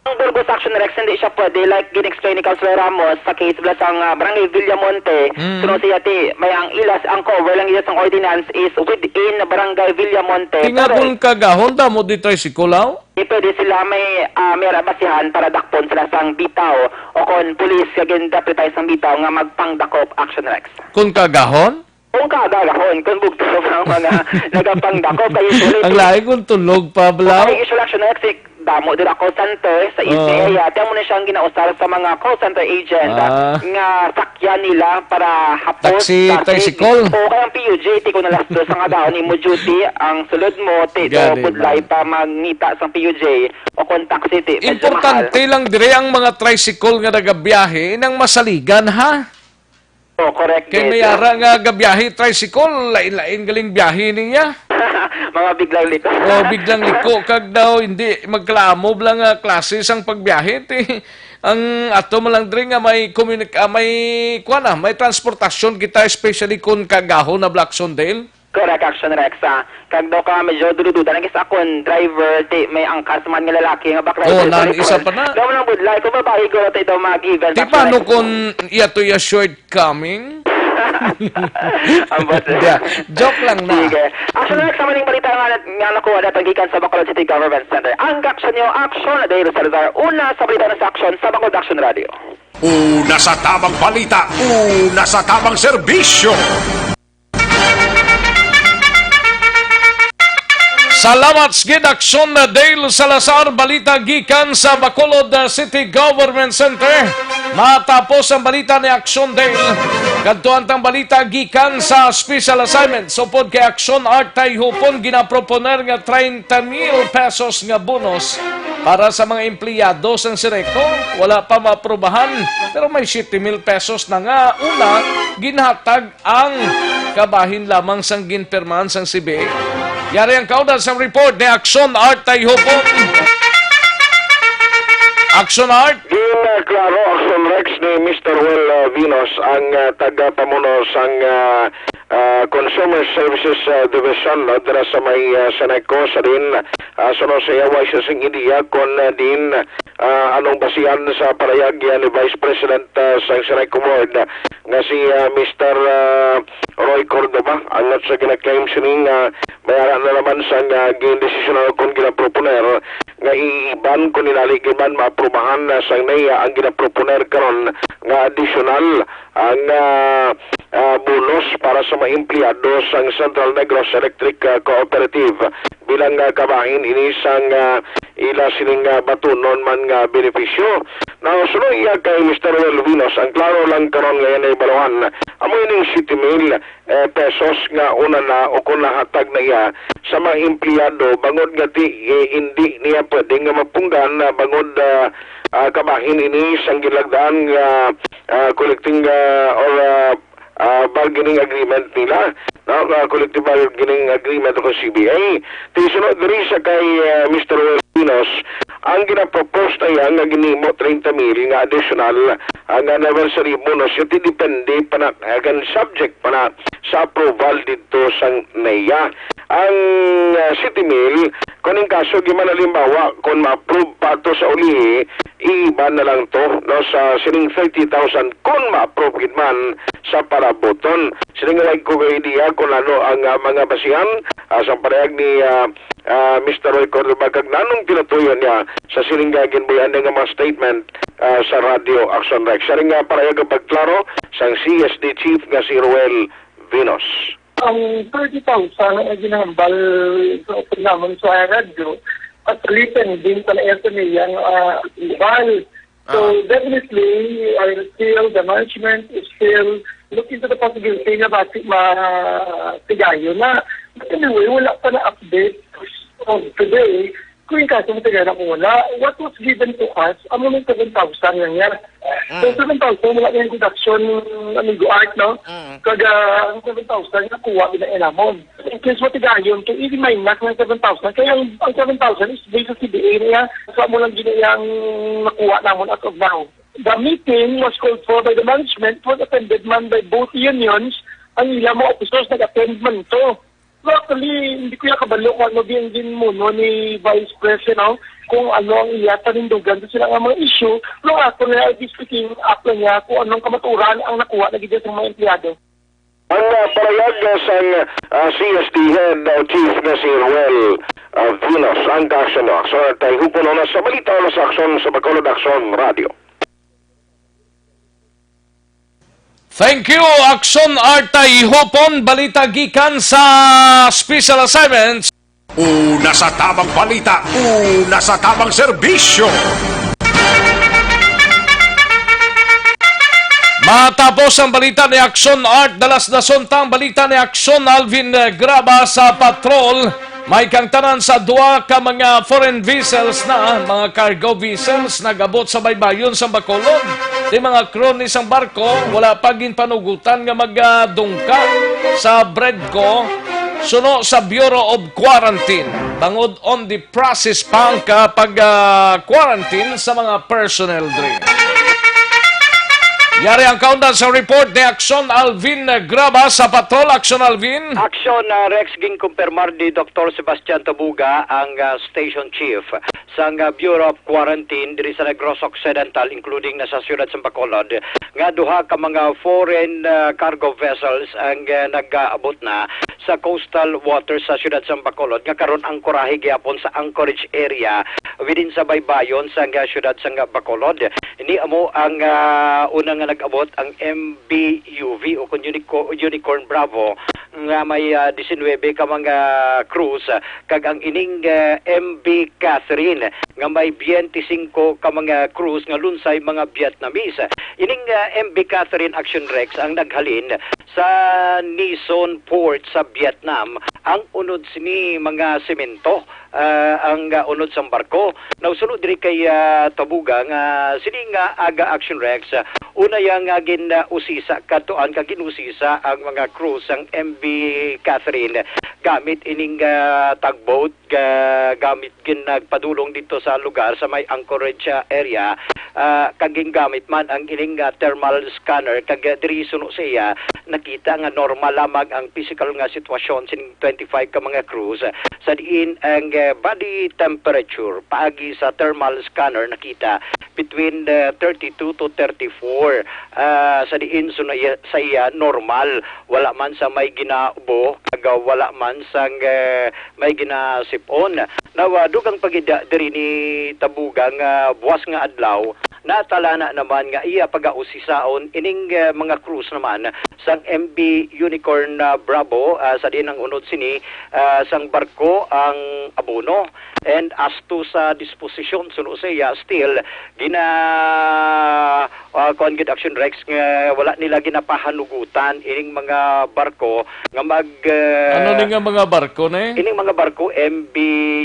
Ang Burgos, Action Rex, hindi siya pwede. Like gin-explain ni Councilor Ramos, sa case bala sang, ah, Barangay Villamonte, Mm. sunod siya ti, may ang ilas, ang cover lang iya sang ordinance is within Barangay Villamonte. Pero Tingagon ka gahon, damo di tricycle, aw? Di pwede sila may, ah, may basihan para dakpon sila sang bitaw o kon pulis nga gin-deputize sang bitaw nga magpangdakop, Action Rex. Kung kagahon? Kung kagahon, kung bugto ang mga nagapangdakop, kay usually Ang lain kung tulog pa, bla. Ay, usually, Action Rex, eh, damo dira call center sa East Oo. Area. Tiyan mo na siyang ginausar sa mga call center agent, ah, Ah. nga sakyan nila para hapos Taxi, sa tricycle. O kaya ang P U J, ti kung alas dos ang agaon, imo duty, ang sulod mo, ti do Gani budlay man. Pa mangita sa P U J o kung taxi, ti medyo Importante mahal. Lang dire ang mga tricycle nga nagabiyahe nang masaligan, ha? Oh, correct, Kay may yes. Ara nga gabiyahe tricycle, lain-lain galing biyahe niya. Mga biglang liko. Oh, biglang liko, kag daw hindi magkalamob lang nga klase sang pagbiyahe. Ti, ang ato man lang diri nga may communic-, ah, may, kuwan na, may transportasyon kita, especially kung kagahon na Blacksondale. Correct, Action Rex, ah. Kag daw ka medyo dududa na gid sa akon driver, ti may angkas man nga lalaki nga backrider. Oh, nan isa pa na. Daw man ang budlay, kung babae ko, ti daw mag-event. Ti paano kung iya to iya shortcoming? Ang boss. Yeah, joke lang na. Sige. Action Rex, sa maning balita nga, nga nakuha natin gikan sa Bacolod City Government Center. Ang action nyo, action na dahil sa lugar. Una sa balita na sa action sa Bacolod Action Radio. Una sa tamang balita, una sa tamang serbisyo. Salamat sa gid, Action Dale Salazar. Balita gikan sa Bacolod, uh, City Government Center. Matapos ang balita ni Action Dale, kadtuan tang balita gikan sa special assignment. Upod kay Action Art Tayhupon, ginaproponer nga treinta mil pesos nga bonus para sa mga empleyado sang Sereco. Wala pa maaprubahan, pero may siyete mil pesos na nga una ginhatag ang kabahin lamang sang ginpirmahan sang C B A. Yari ang kaunat sang report ni Action Art Tayhupon. Action Art. Gin, ah, klaro, Action Rex, ni Mister Well, ah, Vinos ang, ah, tagapamuno sang, ah, ah, Consumer Services, ah, Division, no, dira sa may, ah, Seneco sa din, ah, suno sa iya, way siya sing ideya kon, ah, din, ah, anong basihan sa parayag, ah, ni Vice President, ah, sang Seneco Board, ah, nga si, ah, Mister, ah, Roy Cordova, ang not sa gina-claim sini nga may ara na naman sang, ah, gindesisyonan kon ginaproponer nga iiban kon inali gid man maaprubahan na sang NEA ang ginaproponer karon nga additional ang, ah, ah, bonus para sa mga empleyado sang Central Negros Electric, ah, Cooperative bilang, ah, kabahin ini sang, ah, ila sining, ah, batunon man nga benepisyo. Now, suno iya kay Mister Well Vinos, ang klaro lang karon nga iya nahibaluhan, amo ining siyete mil, eh, pesos nga una na o kung nahatag na iya sa mga empleyado, bangod nga ti, eh, hindi niya pwede nga mapunggan na bangod, ah, ah, kabahin ini sang ginlagdaan nga, ah, collecting, ah, or, ah, ah, bargaining agreement nila, no? Ah, collective bargaining agreement o C B A. Ti sunod diri sa kay, ah, Mister Well Vinos, ang ginapropose na iya nga ginhimo treinta mil nga additional, ah, nga anniversary bonus, iti depende pa na, ah, kan subject pa na sa approval didto sang NEA. Ang, ah, siyete mil, kung in kaso, giman halimbawa, kung ma-approve pa to sa ulihi, iiban na lang to, no, sa sining thirty thousand kung ma-approve gid man sa parabuton. Sining nga way ko kay idea kung ano ang, ah, mga basihan, ah, sa parehag ni, ah, ah, Mister Roy Cordova, kag nanong tinutuyo niya sa sining nga ginbuy-an niya nga mga statement, ah, sa Radyo Action Rex. Sining nga parehag ang pagklaro sang C S D chief nga si Roel Venus. Ang thirty thousand ang ginahambal sa upod namon sa radyo, actually, pending pa na yan sa niyang, ah, approval. So, ah, definitely, we are still, the management is still looking to the possibility na basi matigayon na. But anyway, wala pa na update of today. Kung in kaso mo taga na kung wala, what was given to us, amo may seven thousand lang yan. So, mm, seven thousand, wala na yung deduction, Amigo Art, no? Mm. Kag, ah, ang seven thousand, nakuha din ang namon. In case mo tigayon, kaya i-minus ng seven thousand. Kaya ang, ang seven thousand is based sa C B A niya. So, amo lang din yung nakuha namon as of now. The meeting was called for by the management, was attended man by both unions. Ang ila mga officers nag-attend man to. So, actually, hindi ko ya kabalo kung ano din ginmuno ni Vice President, no? Kung ano ang iya panindugan sa sila nga mga issue. Pero ako na, I just picking up lang niya kung anong kamaturan ang nakuha na gid sa mga empleyado. Ang, ah, parayag, ah, sang, ah, C S T head o chief nga si Ruel, ah, Vinos, ang kaaksyon, no? Aksyon, tayo po na sa balita, sa aksyon sa Bacolod, Aksyon Radio. Thank you, Aksyon Artay Hopon. Balita gikan sa Special Assignments. Una sa tabang balita, una sa tabang serbisyo. Matapos ang balita ni Aksyon Art, dalasdason ta ang balita ni Aksyon Alvin, eh, Graba sa patrol. May kangtanan sa duha ka mga foreign vessels na, mga cargo vessels, nag-abot sa baybayon sa Bacolod. Di mga crew ni sang barko, wala pa ginpanugutan nga magadungka sa BREDCO suno sa Bureau of Quarantine. Bangod on the process pa ang kapag, ah, quarantine sa mga personnel diri. Yari ang kaundan sa report ni Aksyon Alvin Graba sa Patrol. Aksyon Alvin. Aksyon, ah, Rex, ginkumpirmar ni Doktor Sebastian Tabuga ang, ah, station chief sang, ah, Bureau of Quarantine diri sa Negros Occidental, including na sa siyudad sa Bacolod, nga duha ka mga foreign, ah, cargo vessels ang, ah, nag-aabot na sa coastal waters sa siyudad sa Bacolod, nga karon angkorahe gyapon sa anchorage area within sa baybayon sang, ah, siyudad sa Bacolod. Ini amo ang, ah, una nga nag-abot ang M V U V o kung Unico-, Unicorn Bravo nga may, ah, disinwebe ka mga crews, ah, kag ang ining, ah, M V Catherine nga may biyente singko ka mga crews nga lunsay mga Vietnamese. Ining, ah, M V Catherine, Action Rex, ang naghalin sa Nison Port sa Vietnam. Ang unod sini mga semento, ah, ang, ah, unod sang barko. Nausulo diri kay, ah, Tabuga nga sini nga aga, Action Rex, ah, una ya nga gin, ah, usisa kadtuan kag ginusisa ang mga crew sang M V Catherine gamit ining, ah, tugboat, ga-, gamit gin nagpadulong dito sa lugar sa may anchorage, ah, area, ah, kag gingamit man ang ining, ah, thermal scanner, kag, ah, diri suno sa iya nakita nga normal lamang ang physical nga sitwasyon sining twenty-five ka mga crews, ah, sa diin ang, ah, body temperature paagi sa thermal scanner nakita between, ah, thirty-two to thirty-four, ah, sa diin suno iya, sa iya normal, wala man sa may ginaubo, kag, ah, wala man sang, ah, may ginasip-on. Now, ah, dugang pa gid diri ni Tabuga nga buwas nga adlaw, natalana naman nga iya pagausisaon ining, ah, mga crews naman sang M V Unicorn, ah, Bravo, ah, sa diin ang unod sini, ah, sang barko ang abono. And as to sa disposisyon, suno sa iya, still, gina-, ah, kuwan gid, Action Rex, nga wala nila ginapahanugutan ining mga barko nga mag, ah, Ano ni nga mga barko ni? Ining mga barko, M V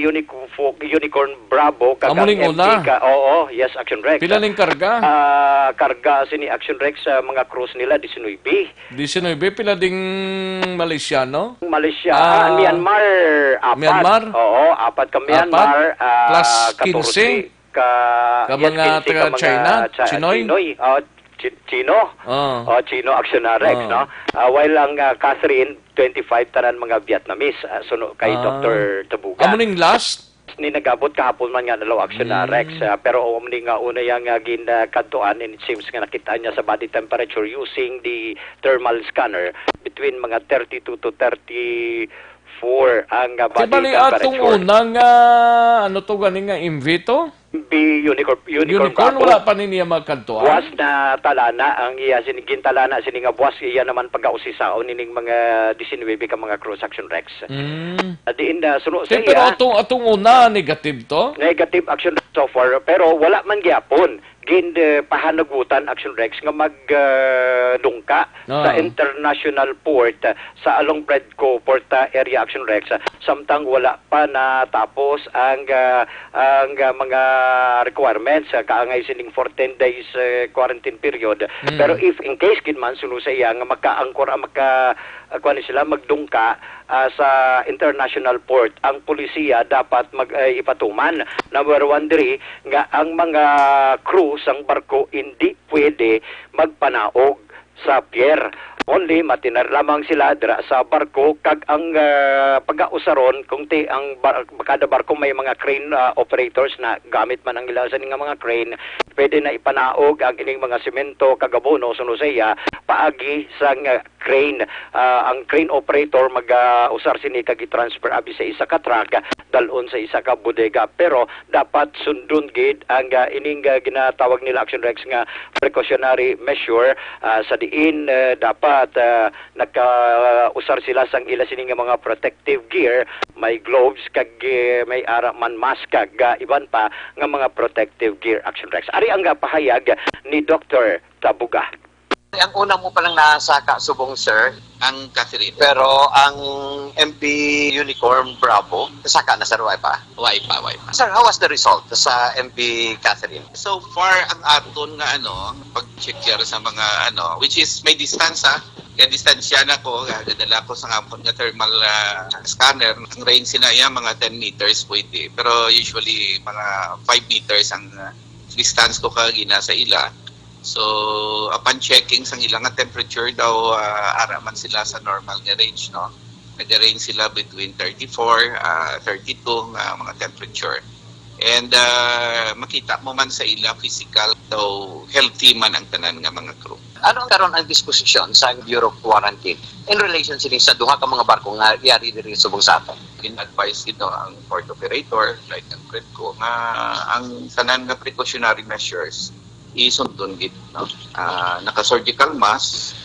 Unico-, Unicorn Bravo, kag Amo ang ning M V una? ka-, oo, yes, Action Rex. Pila ning karga? Ah, karga sini, Action Rex, sa mga crews nila, diecinuebe. Diecinuebe, pila ding Malaysiano? Malaysia, Ah, ah, Myanmar, apat. Myanmar? Oo, apat ka Myanmar, Apat? ah, Plus quince? katorse ka, Ka yes, mga quince ka taga mga China? Chi-, Chinoy? Chinoy, oh, Chi-, Chino. Oh. Oh, Chino Action Rex, Oh. no? Ah, while ang, ah, Catherine, twenty-five tanan mga Vietnamese, ah, suno kay Ah. Doktor Tabuga. Amo ning last? Ni nagabot kahapon man nga nalaw action na Mm. Rex, ah, pero amo ni nga una yang, ah, gin, ah, kadtuan, and it seems nga nakita niya sa body temperature using the thermal scanner between mga thirty-two to thirty-four ang, ah, Di body bali atong temperature. Una nga, ano to gani nga M V to? Bi-, unicorn, unicorn Unicorn, Bravo. Wala pa ni niya magkadtuan? Buwas na talana ang iya sini, gintalana sini nga buwas iya naman pagausisaon nining mga diecinuebe ka mga crews, Action Rex. Mm. Ah, diin na suno sa Di, pero iya. Atong, atong una, negative to? Negative, Action Rex, so far, pero wala man gyapon gin, eh, pahanugutan, Action Rex, nga mag, ah, dungka sa Oo. international port, ah, sa along BREDCO port, ah, area, Action Rex, ah, samtang wala pa natapos ang, ah, ang, ah, mga requirements, ah, kaangay sining fourteen days, eh, quarantine period. Mm. Pero if in case gid man, suno sa iya nga makaangkor, ah, maka, ah, kuwan sila, magdungka, ah, sa international port. Ang pulisiya dapat mag-, ay, ipatuman. Number one diri nga ang mga crew sang barko hindi pwede magpanaog sa pier. Only matinar lamang sila dira sa barko, kag ang, ah, pagausaron kung ti ang bar-, kada barko may mga crane, ah, operators na gamit man ang ila sini nga mga crane, pwede na ipanaog ang ining mga semento kag abono, suno sa iya, paagi sang, ah, crane. Ah, ang crane operator mag, ah, usar sini kag i-transfer abi sa isa ka truck, dal-on sa isa ka bodega. Pero dapat sundon gid ang, ah, ining, ah, ginatawag nila, Action Rex, nga precautionary measure, ah, sa diin, ah, dapat, ah, nakausar sila sang ila sini nga mga protective gear, may gloves kag, eh, may ara man mask kag, ah, iban pa nga mga protective gear, Action Rex. Ari ang, ah, pahayag ni Doktor Tabuga. Ang una mo palang nasaka subong, sir? Ang Catherine. Pero ang M V Unicorn Bravo, nasaka na, sir, wa pa? Wa pa, wa pa. Sir, how was the result sa M V Catherine? So far, ang aton nga, ano, pag-check yar sa mga, ano, which is may distance, ha? Kaya distansya na ko, gadala ko sa amon nga thermal, ah, scanner. Ang range sila yan, mga ten meters pwede. Pero usually, mga five meters ang, ah, distance ko kagina sa ila. So, upon checking sang ila nga temperature daw, ah, ara man sila sa normal nga range, no? Nag-range sila between thirty-four, ah, thirty-two nga mga temperature. And, ah, makita mo man sa ila physical, so healthy man ang tanan nga mga crew. Ano ang karon ang disposisyon sa Bureau of Quarantine in relation sini sa duha ka mga barko nga yari diri subong sa aton? In-advise gid, no, ang port operator, like ang Credco, nga ang tanan nga precautionary measures isundon gid, no? Ah, naka-surgical mask,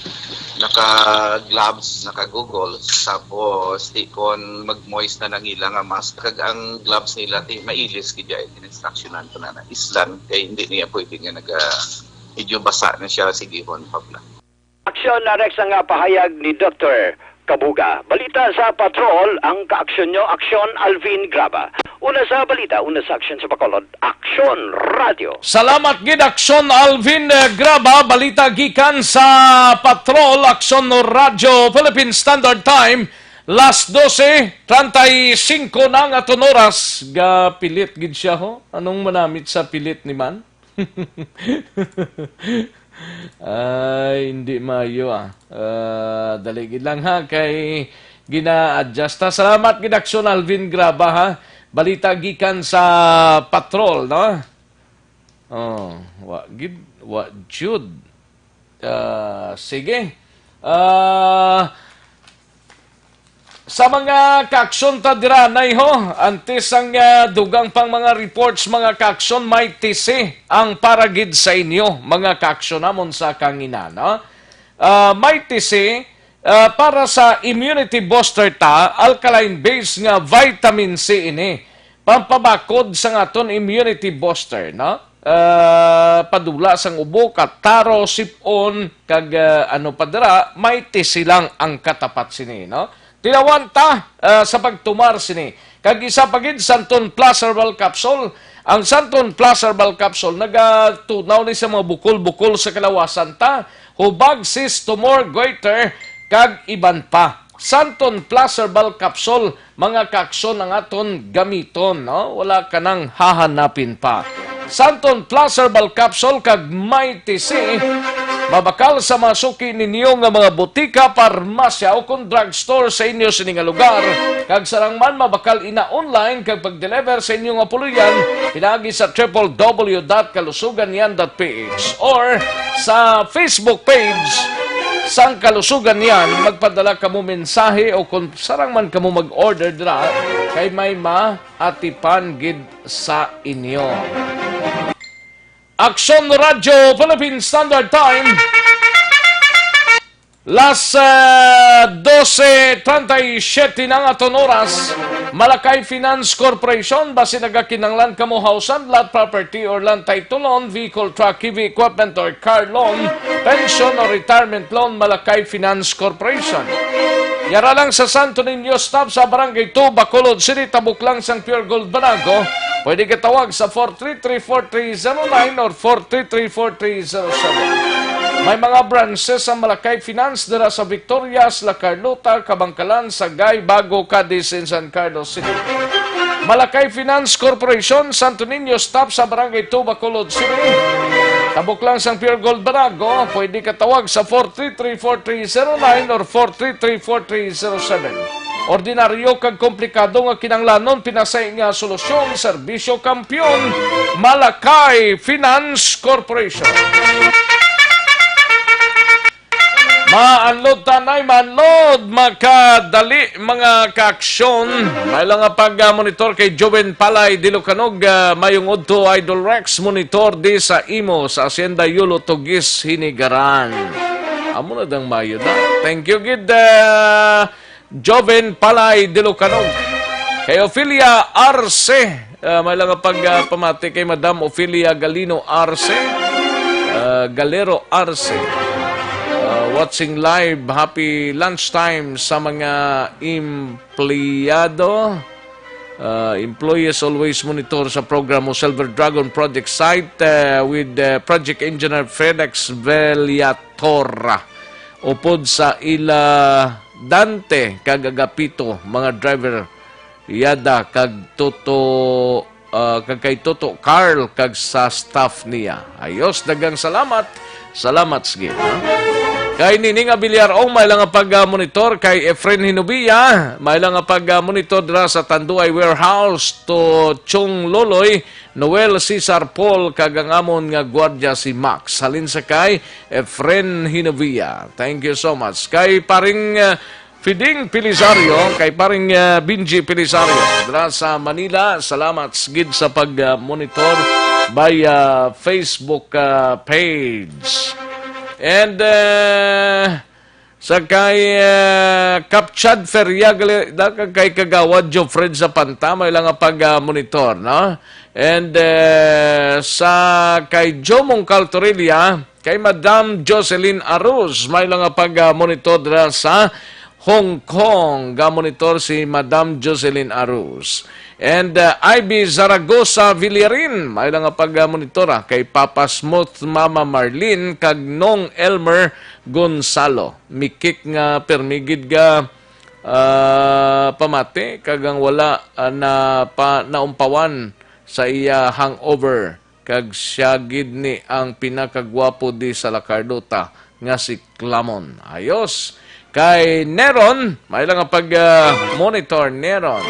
naka-gloves, naka-goggles, tapos ti kon mag-moist na nang ila nga mask, kag ang gloves nila ti mailis gid ay, in-instructionan ko na na islan, kay hindi niya pwede nga naga, medyo basa na siya, sigihon pa bala. Aksyon na Rex ang, ah, pahayag ni Doktor Kabuga. Balita sa Patrol, ang kaaksyon nyo, Aksyon Alvin Graba. Una sa balita, una sa aksyon sa Bacolod, Aksyon Radio. Salamat gid, Aksyon Alvin, eh, Graba. Balita gikan sa Patrol, Aksyon Radyo Philippine Standard Time, las dose treinta y cinco na ang aton oras. Gapilit gid siya, ho. Anong manamit sa pilit ni man? Ay, hindi maayo, ah. Ah, dali gid lang, ha, kay gina-adjust ta. Salamat gid, Aksyon Alvin Graba, ha. Balita gikan sa Patrol, no? Oh, wa gid, wa jud. Ah, sige. Ah, sa mga kaaksyon ta dira, nay, ho, antes ang, ah, dugang pang mga reports, mga kaaksyon, may tisi ang para gid sa inyo, mga kaaksyon namon sa kangina, no? Ah, may tisi, ah, para sa immunity booster ta, alkaline base nga vitamin C ini. Pampabakod sang aton immunity booster, no? Ah, padula sang ubo, kataro, sip-on, kag, ah, ano pa dira, may tisi lang ang katapat sini, no? Tilawan ta, ah, sa pagtumar sini. Kag isa pa gid, Santon Plus Herbal Capsule. Ang Santon Plus Herbal Capsule nagatunaw ni sa mga bukol-bukol sa kalawasan ta, hubag, cyst, tumor, goiter, kag iban pa. Santon Plus Herbal Capsule, mga kaaksyon, ang aton gamiton, no? Wala ka nang hahanapin pa. Santon Plus Herbal Capsule kag may tisi, mabakal sa mga suki ninyo nga mga butika, parmasya, o kon drugstore sa inyo sini nga lugar. Kag sarang man, mabakal ina online kag pag-deliver sa inyo nga puloy-an pinaagi sa triple W dot kalusugan yan dot P H or sa Facebook page sang Kalusugan Yan. Magpadala kamo mensahe o kung sarang man kamo mag-order dira, kay may maatipan gid sa inyo. Aksyon Radyo Philippine Standard Time. Las, ah, dose treinta y siete na ang aton oras. Malakay Finance Corporation, basi nagakinahanglan kamo house and lot, property or land title loan, vehicle, truck, heavy equipment or car loan, pension or retirement loan, Malakay Finance Corporation. Yara lang sa Santo Niño Stop sa Barangay two, Bacolod City, tabok lang sang Pure Gold Banago. Pwede ka tawag sa four three three four three zero nine or four three three four three zero seven. May mga branches ang Malakay Finance dira sa Victorias, La Carlota, Kabankalan, Sagay, Bago, Cadiz, and San Carlos City. Malakay Finance Corporation, Santo Niño, stop sa Barangay two, Bacolod City. Tabok lang sang Pure Gold Barago, pwede ka tawag sa four three three four three zero nine or four three three four three zero seven. Ordinaryo kag komplikado nga kinahanglanon, pinasay nga solusyon, serbisyo kampiyon, Malakay Finance Corporation. Maanlod tanay, maanlod, makadali, mga kaaksyon. May lang nga pag-monitor kay Joven Palay Dilucanog, ah, mayong udto, Idol Rex, monitor di sa imo sa Hacienda Yulo Tugis, Hinigaran. Amo na dang mayo na. Thank you gid, ah, Joven Palay Dilucanog. Kay Ophelia Arce, ah, may lang nga pag, ah, pamati kay Madam Ophelia Galino Arce, ah, Galero Arce. Ah, watching live, happy lunchtime sa mga empleyado. Ah, employees always monitor sa programo Silver Dragon Project Site, ah, with, ah, Project Engineer Felix Villator. Upod sa ila Dante kag Agapito, mga driver, Yada kag Toto, ah, kag kay Toto Carl kag sa staff niya. Ayos, daghang salamat. Salamat, sige, ha? Kay Nining Abiliar, oh, may lang nga pag-monitor kay Efren Hinubia, may lang nga pag-monitor dira sa Tanduay Warehouse to Chong Loloy, Noel Cesar Paul, kag ang amon nga gwardya si Max. Halin sa kay Efren Hinubia. Thank you so much. Kay paring, uh, Fiding Pelisario, kay paring, uh, Benji Pelisario. Dira sa Manila, salamat gid sa pag-monitor by, uh, Facebook, uh, page. And, uh, sa kay, uh, Kapchad Feria, gali-, da-, kay Kagawad Jofred sa Panta, may lang nga pag-monitor, no? And, uh, sa kay Jomong Caltorilla, kay Madam Jocelyn Aruz, may lang nga pag-monitor dira sa Hong Kong. Ga-monitor si Madam Jocelyn Aruz. And, uh, Ivy Zaragoza Villarin, may lang nga pag-monitor, ah, kay Papa Smooth, Mama Marlene, kag Nong Elmer Gonzalo. Mikik nga permigid ga, ah, pamati, kag ang wala, ah, na pa, naumpawan sa iya hangover. Kag siya gid ni ang pinakagwapo di sa La Carlota nga si Clamon. Ayos. Kay Neron, may lang nga pag, ah, monitor, Neron.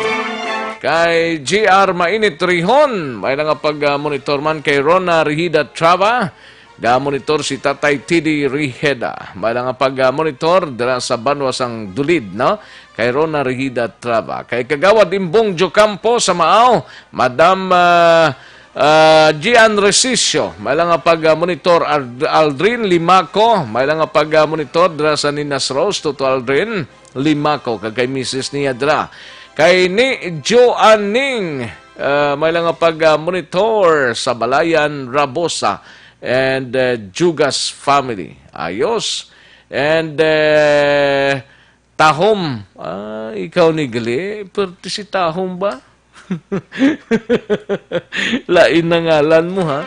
Kay G R Mainit Rihon, may lang nga pag, ah, monitor man. Kay Rona Rihida Trava, ga-monitor si Tatay T D Riheda. May lang nga pag, ah, monitor dira sa banwa sang Dulid, no? Kay Rona Rihida Trava. Kay Kagawad Imbong Jocampo sa Maaw, Madam, ah, Ah, Gian Resicio, may lang nga pag-monitor. Ard-, Aldrin Limaco, may lang nga pag-monitor dira sa Ninas Rose, Toto Aldrin Limaco, kag kay misis niya dira. Kay ni Joanning, ah, may lang nga pag-monitor sa Balayan Rabosa and, ah, Jugas family. Ayos. And, eh, Tahom. Ah, ikaw ni gali, perti si Tahom ba? Lain na ngalan mo, ha?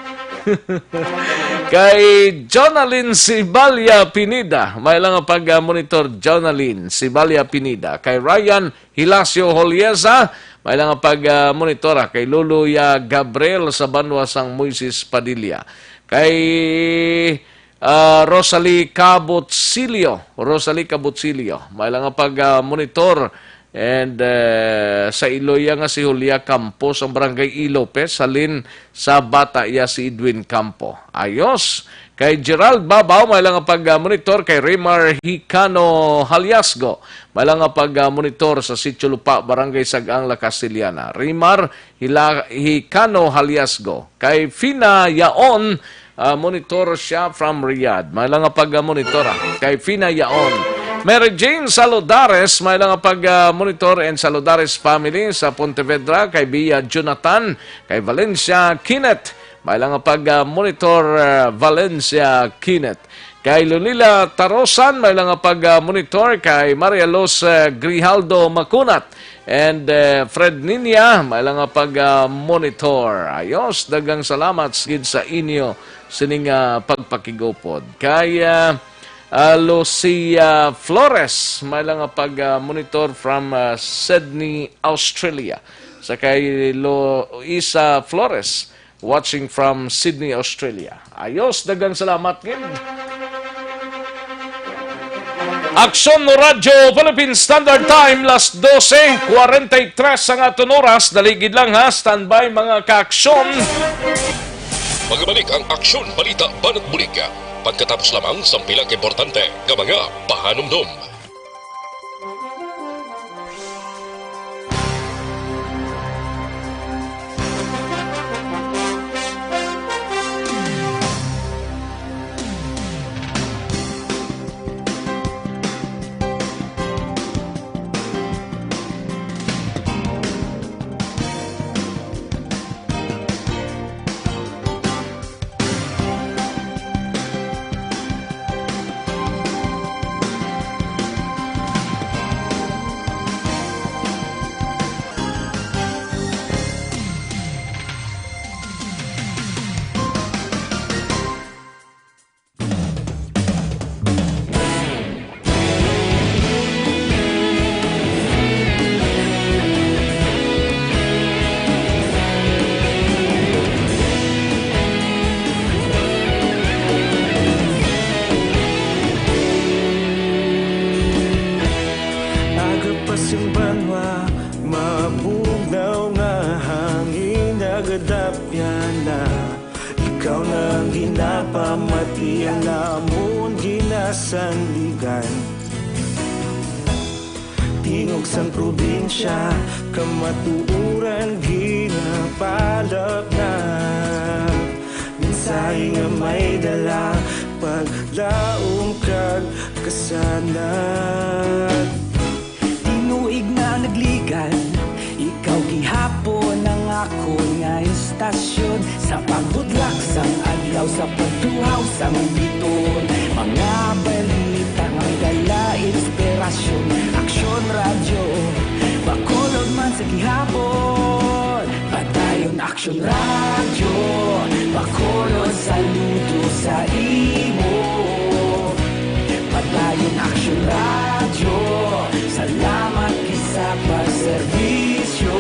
Kay Jonalyn Sibalia Pineda, may lang nga pag-monitor, Jonalyn Sibalia Pineda. Kay Ryan Hilacio Holiesa, may lang nga pag-monitor, ah, kay Lolo ya Gabriel sa banwa sang Moises Padilla. Kay Ah, Rosalie Cabotsilio. Rosalie Cabotsilio. May lang nga pag, ah, monitor. And, eh, sa Iloya nga si Julia Campos, ang barangay E. Lopez, halin sa bata iya si Edwin Campo. Ayos. Kay Gerald Babaw, may lang nga pag, ah, monitor. Kay Rimar Hicano Haliasgo, may lang nga pag, ah, monitor sa Sitio Lupa, Barangay Sag-ang, La Castellana. Rimar Hila-, Hicano Haliasgo. Kay Fina Yaon, ah, monitor siya from Riyadh. May lang nga pag-monitor, ah. Kay Fina Yaon. Mary Jane Saludares, may lang nga pag-monitor and Saludares family sa Pontevedra. Kay Bia Jonathan, kay Valencia Kenneth, may lang nga pag-monitor, ah, Valencia Kenneth. Kay Lunila Tarosan, may lang nga pag-monitor. Kay Maria Luz, ah, Grijaldo Macunat, And, eh, Fred Ninia, may lang nga pag, ah, monitor. Ayos, daghang salamat gid sa inyo sining, ah, pagpakigupod. Kay, ah, ah, Lucia Flores, may lang nga pag, ah, monitor from, ah, Sydney, Australia. Sa kay Luisa Flores, watching from Sydney, Australia. Ayos, daghang salamat gid. Aksyon no Radyo Philippine Standard Time, las dose cuarenta y tres ang aton oras. Dali gid lang ha, standby mga kaaksyon. Magabalik ang Aksyon Balita Banat Bulig. Pagkatapos lamang sang pila ka importante nga mga pahanumdom. Aga pa sing banwa, mabugnaw nga hangin nagadapyan na. Ikaw na ang ginapamati, ang amon ginasandigan. Tingog sang probinsya, kamatuoran ginapalapnap. Mensahe nga may dala, paglaom kag kasanag. Tinuig na nagligad, ikaw gihapon ang akon nga istasyon. Sa pagbutlak sang adlaw, sa pagtuhaw sang bituon, mga balita nga may dala inspirasyon. Aksyon Radyo, Bacolod man sa gihapon. Padayon Aksyon Radyo, Bacolod, saludo sa imo. Padayon Aksyon Radyo, salamat gid sa pagserbisyo.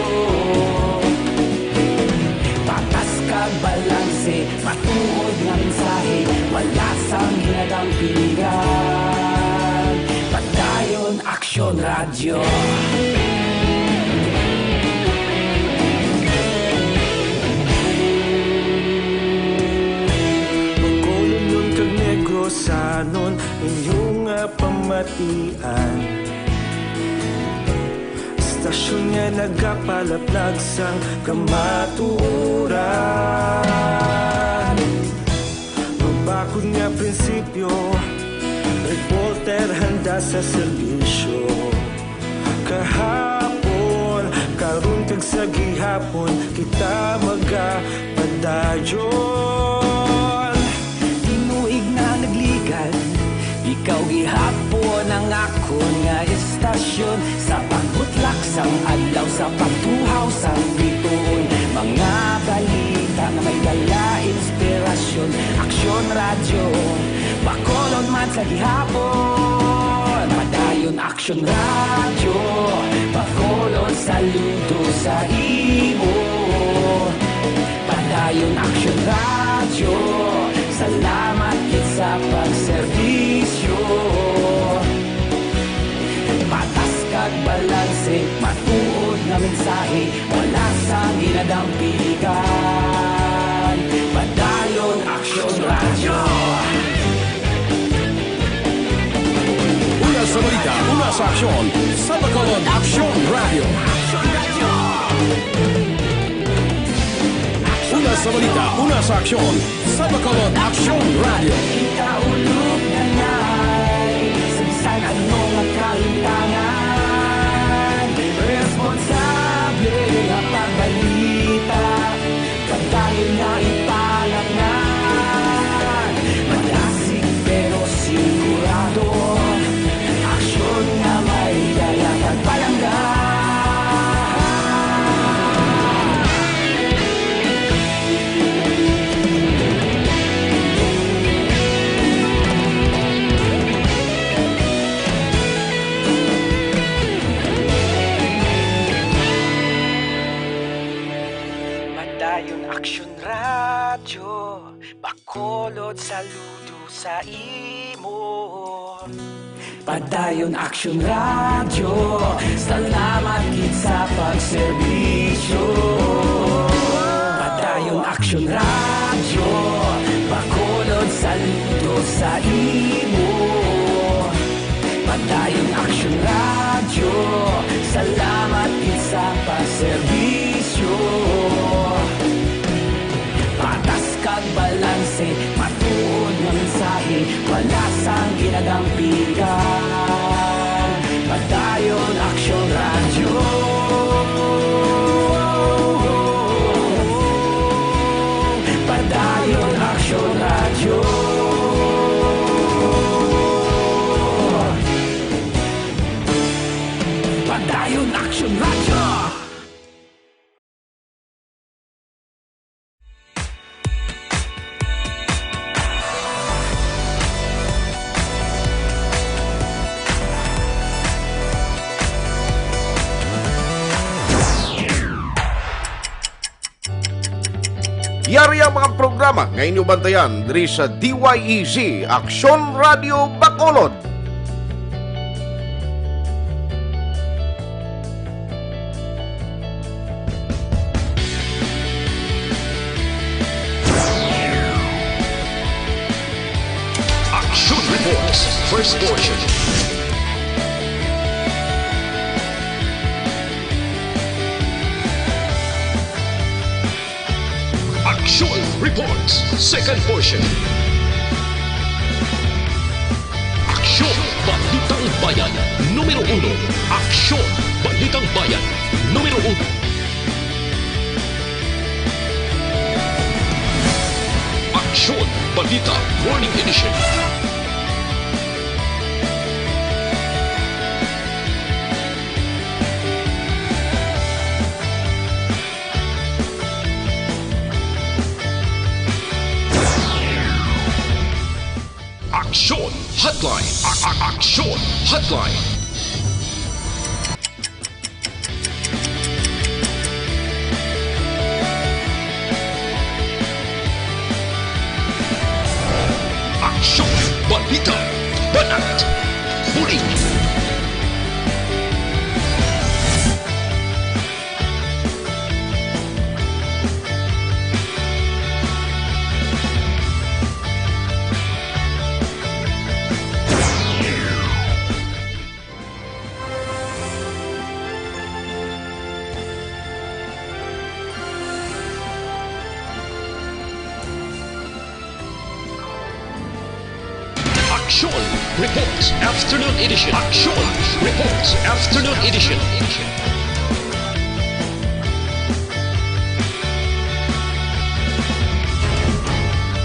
Patas kag balanse, matuod nga mensahe, wala sang ginadampingan. Padayon Aksyon Radyo. Bacolodnon kag Negrosanon, inyo nga pamatian. Istasyon nga nagapalaplag sang kamatuoran. Mabakod nga prinsipyo, reporter handa sa serbisyo. Kahapon, karon kag sa gihapon, kita magapadayon. Tinuig na nagligad, ikaw gihapon ang akon nga istasyon. Sa pagbutlak sang adlaw, sa pagtuhaw sang bituon, mga balita nga may dala inspirasyon. Aksyon Radyo, Bacolod man sa gihapon. Padayon Aksyon Radyo, Bacolod, saludo sa imo. Padayon Aksyon Radyo, salamat gid sa pagserbisyo. Patas kag balanse, matuod nga mensahe, wala sang ginadampigan. Padayon Aksyon Radyo. Una sa balita, una sa aksyon, sa Bacolod Aksyon Radyo. Una sa balita, una sa aksyon, sa Bacolod Aksyon Radyo. Ikaulog na na'y sa bisan ano nga kahintangan. Responsable nga pagbalita, padayon nga ipalapngan. Madasig pero sigurado, aksyon nga may dala kag palangga. Radyo Bacolod, saludo sa imo. Padayon Aksyon Radyo, salamat gid sa pagserbisyo. Padayon Aksyon Radyo, Bacolod, saludo sa imo. Padayon Aksyon Radyo, salamat gid sa pagserbisyo. Patas kag balanse, matuod nga mensahe, wala sang ginadampigan. Padayon Aksyon Radyo. Padayon Aksyon Radyo. Padayon Aksyon Radyo. Yari ang mga programa nga inyo bantayan diri sa D Y E Z, Aksyon Radio Bacolod. Action Reports, first portion. Action Reports, second portion. Aksyon, Balitang Bayan, numero uno. Aksyon, Balitang Bayan, numero uno. Aksyon, Balita, Morning Edition. Aksyon Hotline. A- a- Aksyon Hotline. Aksyon, balita, banat, bulig. Aksyon Reports Afternoon Edition. Aksyon Reports Afternoon Edition.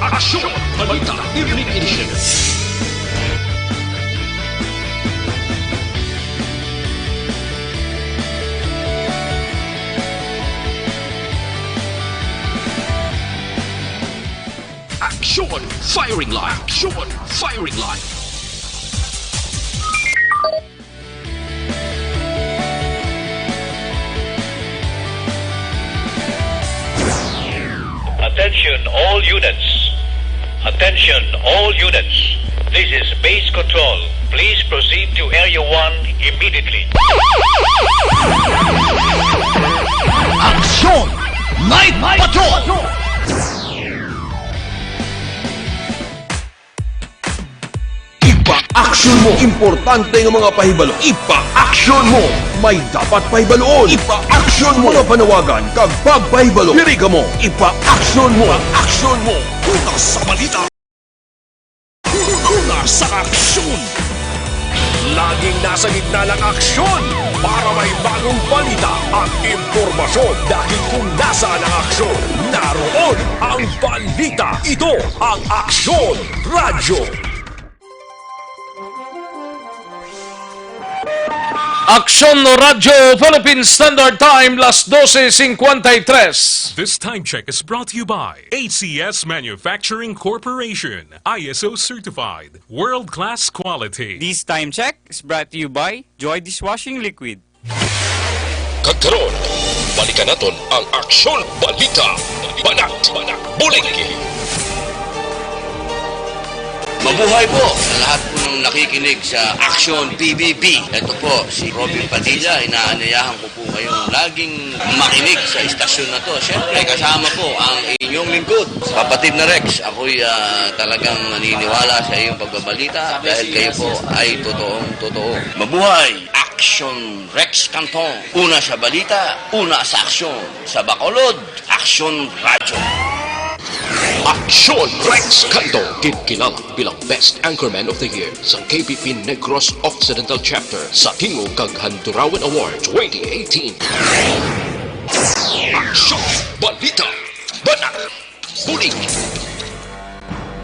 Aksyon Balita Evening Edition. Aksyon Firing Line. Aksyon Firing Line. Attention all units. Attention all units. This is Base Control. Please proceed to Area one immediately. Aksyon Night Patrol! Ipa-aksyon mo. Importante nga mga pahibalo. Ipa-aksyon mo. May dapat pahibaluon. Ipa-aksyon mo. Mga panawagan kag pagpahibalo. Diri kamo. Ipa-aksyon mo. Ipa-aksyon mo. Una sa balita. Una sa aksyon. Laging nasa gitna ng aksyon para may bagong balita at impormasyon. Dahil kung nasaan ang aksyon, naroon ang balita. Ito ang Aksyon Radyo. Aksyon Radyo Philippine Standard Time, las doce cincuenta y tres. This time check is brought to you by A C S Manufacturing Corporation, I S O certified, world-class quality. This time check is brought to you by Joy Dishwashing Liquid. Kag karon, balikan naton ang Aksyon Balita, Banat, Bulig! Mabuhay po sa lahat po ng nakikinig sa Action P B B. Ito po si Robin Padilla. Inaanyayahan ko po kayong laging makinig sa istasyon na to. Siyempre, kasama po ang inyong lingkod, kapatid na Rex. Ako'y, ah, talagang naniniwala sa iyong pagbabalita dahil kayo po ay totoong totoo. Mabuhay! Action Rex Canton. Una sa balita, una sa aksyon. Sa Bacolod, Action Radyo. Action Rex Canto, ginkilala bilang Best Anchorman of the Year sa K P P Negros Occidental Chapter sa Tingog kag Handurawan Award twenty eighteen. Action! Balita! Banat! Bulig!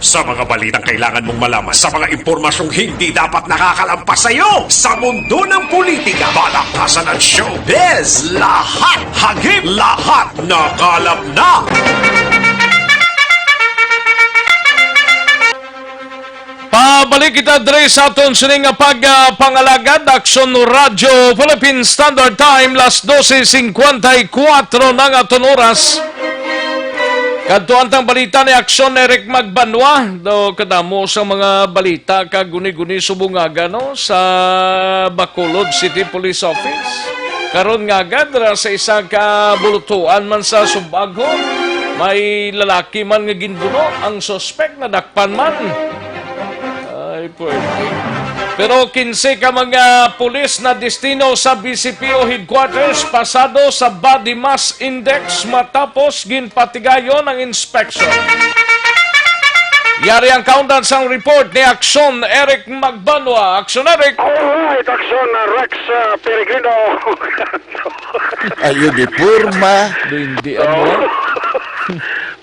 Sa mga balitang kailangan mong malaman, sa mga impormasyong hindi dapat nakakalampas sa iyo, sa mundo ng politika, balaktasan at showbiz, lahat hagip, lahat nakalap na. Pabalik kita diri sa aton sini nga pag, ah, pangalagad, Action Radio Philippine Standard Time, las doce cincuenta y cuatro na nga aton oras. Kadtuan tang balita ni Action Eric Magbanwa. Do kadamo sa mga balita kag guni-guni subong nga, no, sa Bacolod City Police Office. Karon nga agad ra sa isa ka bulutuan man sa Subago, may lalaki man nga ginbuno. Ang suspek nadakpan man. Ay, pwede. Pero quince ka mga pulis na destino sa B C P O headquarters pasado sa body mass index matapos ginpatigayon ang inspection. Yari ang kaundan sang report ni Action Eric Magbanwa. Action Eric! Alright, Action, uh, Rex, uh, Peregrino. Ayo di porma. Do hindi, ano?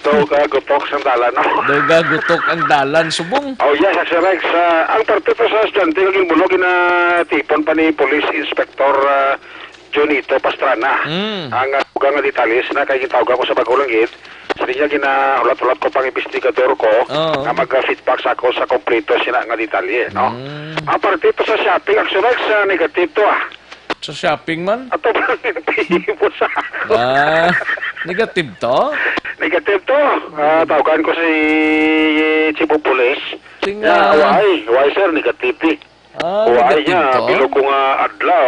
Daw ka gutok sang dalan, no? Daw ka gutok ang dalan, subong. Oh, yes, Sir Rex. Ah, ang parte to sa estudyante nga ginbuno, ginatipon pa ni Police Inspector, ah, Junito Pastrana. Mm. Ang, ah, dugang nga detalye sina kay gitawag ako sa Bagulangit. Sa niya ginahulat-hulat ko pang investigador ko Oo. nga mag-feedback sa ako sa kompleto sina nga detalye, no? Mm. Ang parte to sa shopping, Sir Rex, ah, negative to, ah. Sa shopping man? Ato ba ang tipo sa ako? Ah, negative to? Negative to. Ah, tawagan ko si Chief of Police. Ting, Yeah, ah, why? Why, sir? Negative, eh. Ah, Why negative niya? to? Bilog ko nga adlaw,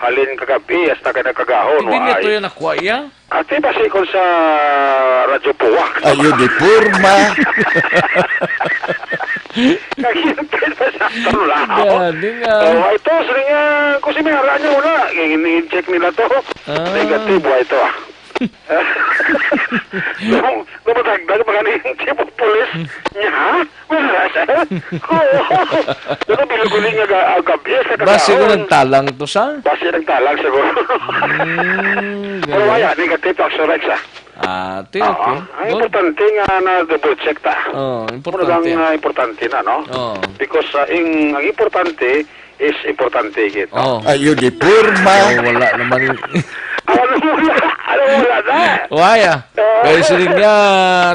halin kagabi, hasta ka nagkagahon, Hindi niya why? to yan nakuha, iya? Ate, basi ko sa Radyo Puwak. Ayo di porma. Naghinapit pa sa tulaw. Gani nga. Oh, ito, sila nga, kung si Mera niya, wala. I-check nila to. Ah. Negative, why ito, ah? Nung, nung matagdag, mga ni chief of police niya, ha? Wala, sir. Oo. Pero biluguling nga ga-, ah, gabi, sa Basi ko kagaon. nagtalang to, sa? Basi nagtalang, siguro. Hmm, Pero ganun. wala, negative to, Axorex, ah. Ah, ti, Oo. okay. Ang Good. importante nga na double check ta. Oh, Ano importante. bang, ah, importante na, no? Oh. Because, ah, ing, ang importante is importante gid, no? Oh. Ayo di porma. Oh, wala naman. Ano wala? Ano wala na? Why, ah? Oh. Kaya siling niya,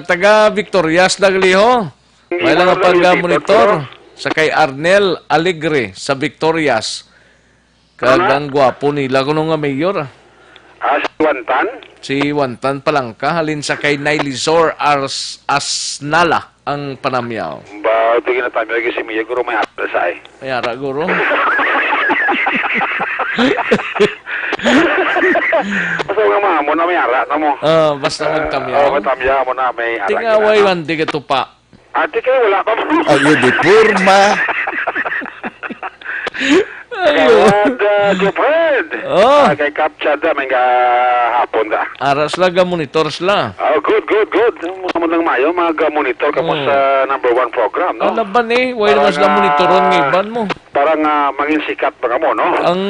taga Victorias na gali ho. Hindi May lang mo ang alam yung pag-monitor dito, sa kay Arnel Alegre sa Victorias. Kag Ano? ang gwapo nila kuno nga mayor, ah. Ah, si Wantan? Si Wantan Palangka, halin sa kay Nailizor Ars-, Asnala ang panamyaw. Ba, ito ginatamyaw lagi si Mia, guro may ara sa ay. May ara, guro. Basta nga mamo na may ara na mo. Ah, basta Ah, magtamyaw. oh, magtamyaw mo na, may ara Tingaway gina, no? man, di ka tupa. Ate, kayo wala pa mo. Ayo di porma. Ayo. Kawad, ah, Jopred. Oh. Ah, kay Captcha da, may nga hapon da. Aras lang, ga-monitor sila. Oh, good, good, good. Ang mga nang mayo, mga ga-monitor ka mo Oh. sa number one program, no? Ano ba ni? Why Para naman sila nga monitoron nga iban mo? Para nga mangin sikat ba nga mo, no? Ang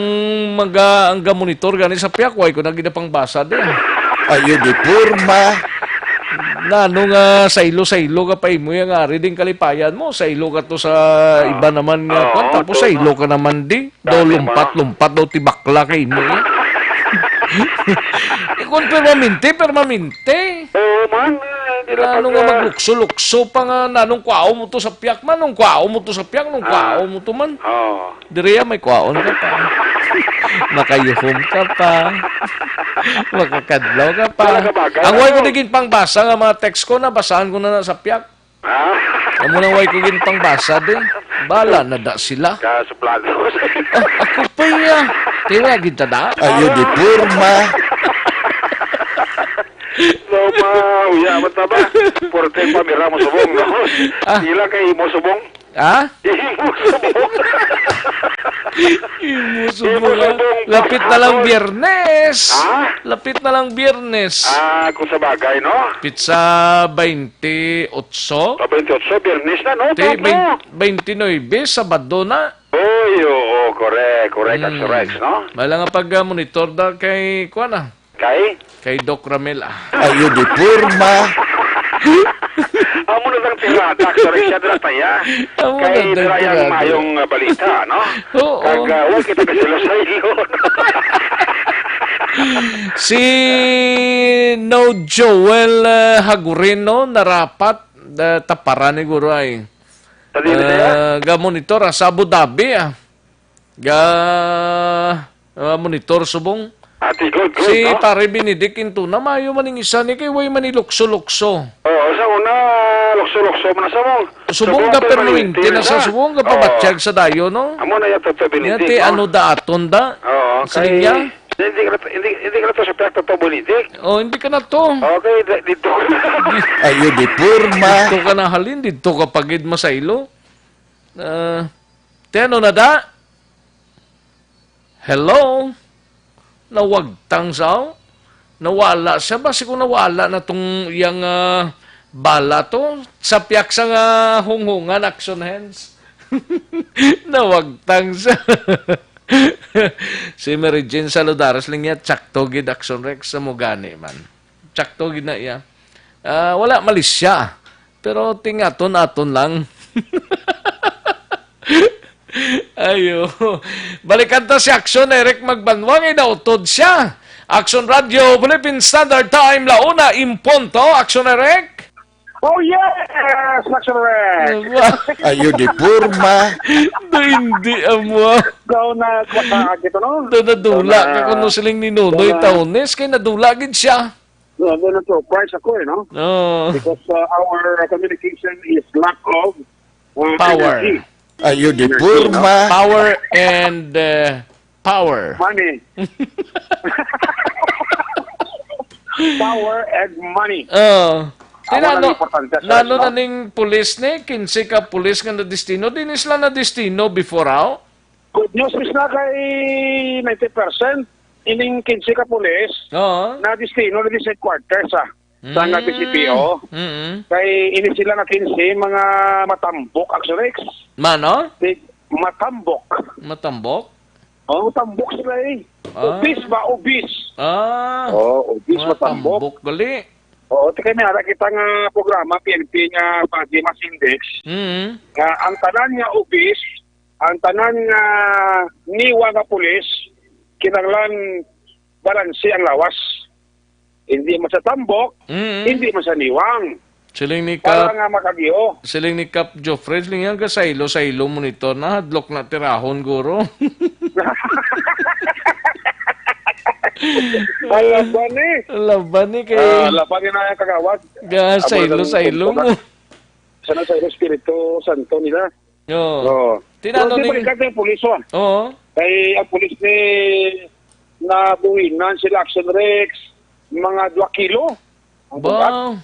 maga-, ang ga-monitor gani sa piyak, why ko na ginapangbasa din? Ayo di porma. Na, ano nga, saylo-saylo ka pa imo, yung ari din kalipayan mo, saylo ka to sa Ah. iba naman nga, Oo, kwan, tapos to, saylo no? ka naman di, daw Dami, lumpat-lumpat, daw tibakla ka imo, eh. Eh, kung permanente, permanente. Oo, man, eh, di Na, lang ano pag, nga, ah, maglukso-lukso pa nga, na, nung kwao mo to sa piyak man, nung kwao mo to sa piyak, nung Ah. kwao mo to man. Oo. Diri, ah, may kwaon ka pa. Makayuhom ka pa. Makakadlaw ka pa. Wala ka bagay, Ang way ko ano? Di ginpangbasa nga mga text ko, nabasahan ko na na sa piyak. Ha? Amo nang way ko ginpangbasa, di. Bala na da sila. Ka suplado. Ah, ako pa iya. Kaya wala gid tada. Ayo di porma. No, ma, uya, ba't na ba? Porte pa, mira mo subong, no? Ah. Sila kay imo subong. Ha? Imo subong. Imo Imo subong, ah. Subong, Lapit na lang pagkakon. Biyernes. Ha? Lapit na lang Biyernes. Ah, kung sa bagay, no? Pitsa bainti otso. Ah, bainti otso, Biyernes na, no? Te, Tatlo. Bain-, bainti nuebe, Sabado na. Oy, oo, correct, correct, Hmm. Action Rex, no? Wala nga pag, ah, monitor da kay, kuwan, ah. Kay? Kay Doc Ramel, ah. Ayo di porma. Amo na lang tirada, Action Rex, siya dira pa, ya. Amo Kay na lang dira yang tirada. Mayong, ah, balita, no? Oo. Kag, ah, wa kita kasilo-silo. Si No Joel, eh, Hagurino narapat, eh, taparan ni Guro ay. Sa dili na yan? Eh, ga monitor, ah, sa Abu Dhabi, ah. Ga, ah, monitor subong. Ati, good, good, Si no? Pare Benedict Intuna, maayo man ning isa ni kay way man ni lukso-lukso. Oo, sa una, lukso-lukso man sa mong. Subong Subong ga permanente permanente na na sa sa. Subong ga Oo. Pabatyag sa dayo, no? Amo na yung Papa Benedict, Yati, no? Ano da aton da? Oo, Sa kay linya? Hindi ka na, hindi, hindi ka na to sa Papa Benedict. Oh, hindi ka na to. Okay, di- dito ka na. Ayo di porma. Dito ka na halin, dito ka pagid masaylo. Ah, te, ano na da? Hello? Nawagtang sa, nawala siya. Basi kung nawala na tong iyang, ah, bala to, sa piyak sa nga hunghungan, action hands. Nawagtang siya. Si Mary Jane Saludares lang niya, tsakto gid, action Rex, sa mugani man. Tsakto gid na iya. Ah, wala malisya. Pero tingaton-aton lang. Ayo. Balikan ta si Action Eric Magbanwa, kay nautod siya. Action Radio, Philippine Standard Time, launa in punto. Action Eric? Oh, yes! Action Eric! Ayo di porma. Do hindi amo. Ikaw na, kwasa, ito, no? Do nadula ka Ikaw na, kuno siling ni Nonoy ikaw na. Taunes, kay nadula gid siya. No, no, no, surprise ako eh, no? Oo. Because, uh, our communication is lack of, uh, Power. Energy. Ayo di Energy, porma. No? Power and, uh, power. Money. Power and money. Oo. Amo Tinano, ang importante sa nano ano? Na ning pulis ni? Kinse ka pulis nga nadestino? Di ni sila nadestino before, aw? Good news is na kay ninety percent ining kinse ka pulis Oo. Na destino na di sa headquarters, ah, sa nga Mm. B C P O. Mm-mm. Kay ini sila nga kinse mga matambok, actually. Mano? Di, matambok. Matambok? Oh, matambok sila eh. Ah. Obese ba? Obese. Ah. Oh, obese, matambok. Matambok gali. Oo, ti kay may ara kita nga programa, P N P nga Body Mass Index. Mm. Nga ang tanan nga obese, ang tanan nga niwa nga pulis, kinahanglan balanse ang lawas. Hindi man sa tambok, Mm. hindi man sa niwang. Siling ni Para Kap, nga makagio. Siling ni Kap Joffrey, siling niya, "Gasaylo-saylo mo nito, nahadlok na tirahon, guro." Ang laban eh. Ang laban ni kay Ah, laban ni na kagawad. Gasaylo-saylo Amo na mo. Sana sa Espiritu Santo nila. Oo. Oo. Tinano Pero di ning balikan sa pulis, oh. Oo. Kay ang pulis ni nabuhinan sila, Action Rex, mga dua kilo. Ang bugat. Ba?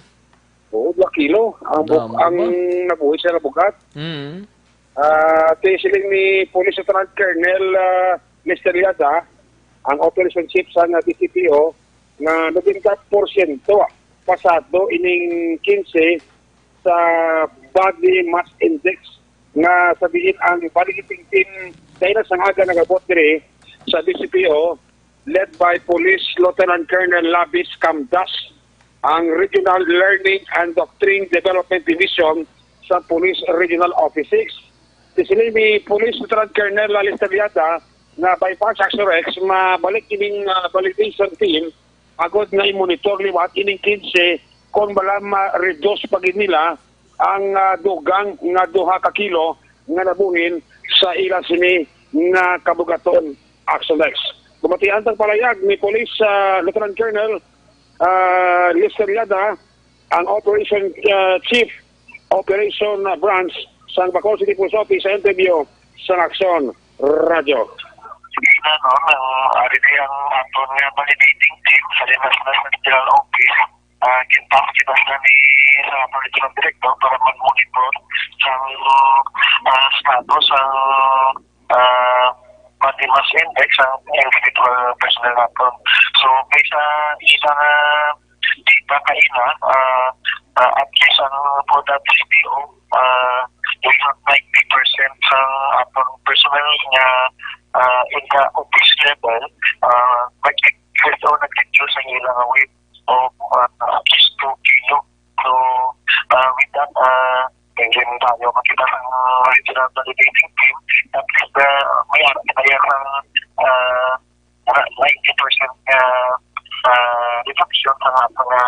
Oo, dua kilo. Ang bu-, Damo ang ba? Nabuhi sila bugat. Mm. Ah, ti siling ni Police Lieutenant Colonel, ah, Lester Yada, ang operation chief sa nga D C P O, nga noventa porsyento pasado ining kinse sa body mass index, nga sa diin ang validating team dahil sa nga aga nagabot diri sa D C P O, led by Police Lieutenant Colonel Labis Camdas, ang Regional Learning and Doctrine Development Division sa Police Regional Office six. Ti siling ni Police Lieutenant Colonel Lalister Liada nga by fast Action Rex, mabalik ining, ah, validation team agod nga i-monitor liwat ining kinse kon bala ma-reduce pa gid nila ang, ah, dugang nga duha ka kilo nga nabuhin sa ila sini nga kabugaton, Action Rex. Gumatian tang palayag ni Police, ah, Lieutenant Colonel, ah, Lester Yada, ang Operation, ah, Chief Operation, ah, Branch sang Bacolod City Police Office sa interview sang Aksyon Radyo. Sige na, no, ang ari di ang aton nga validating team sa National Regional Office, ah, ginpass kita sila ni sa aton Regional Director para mag-monitor sang, ah, status sang, ah, body mass index sang individual personnel naton. So, based sa ilang, ah, data kaina, ah, ah, at least ang for the P C P O, ah, we have ninety percent sa atong personnel nga, ah, in the office level, ah, nag-, nag-reduce ang ilang weight of, ah, at least two kilo. So, ah, with that, ah, engine tayo makita sa regional validating team. At least, ah, may ara kita yan ang, ah, ninety percent nga, ah, reduction sa mga,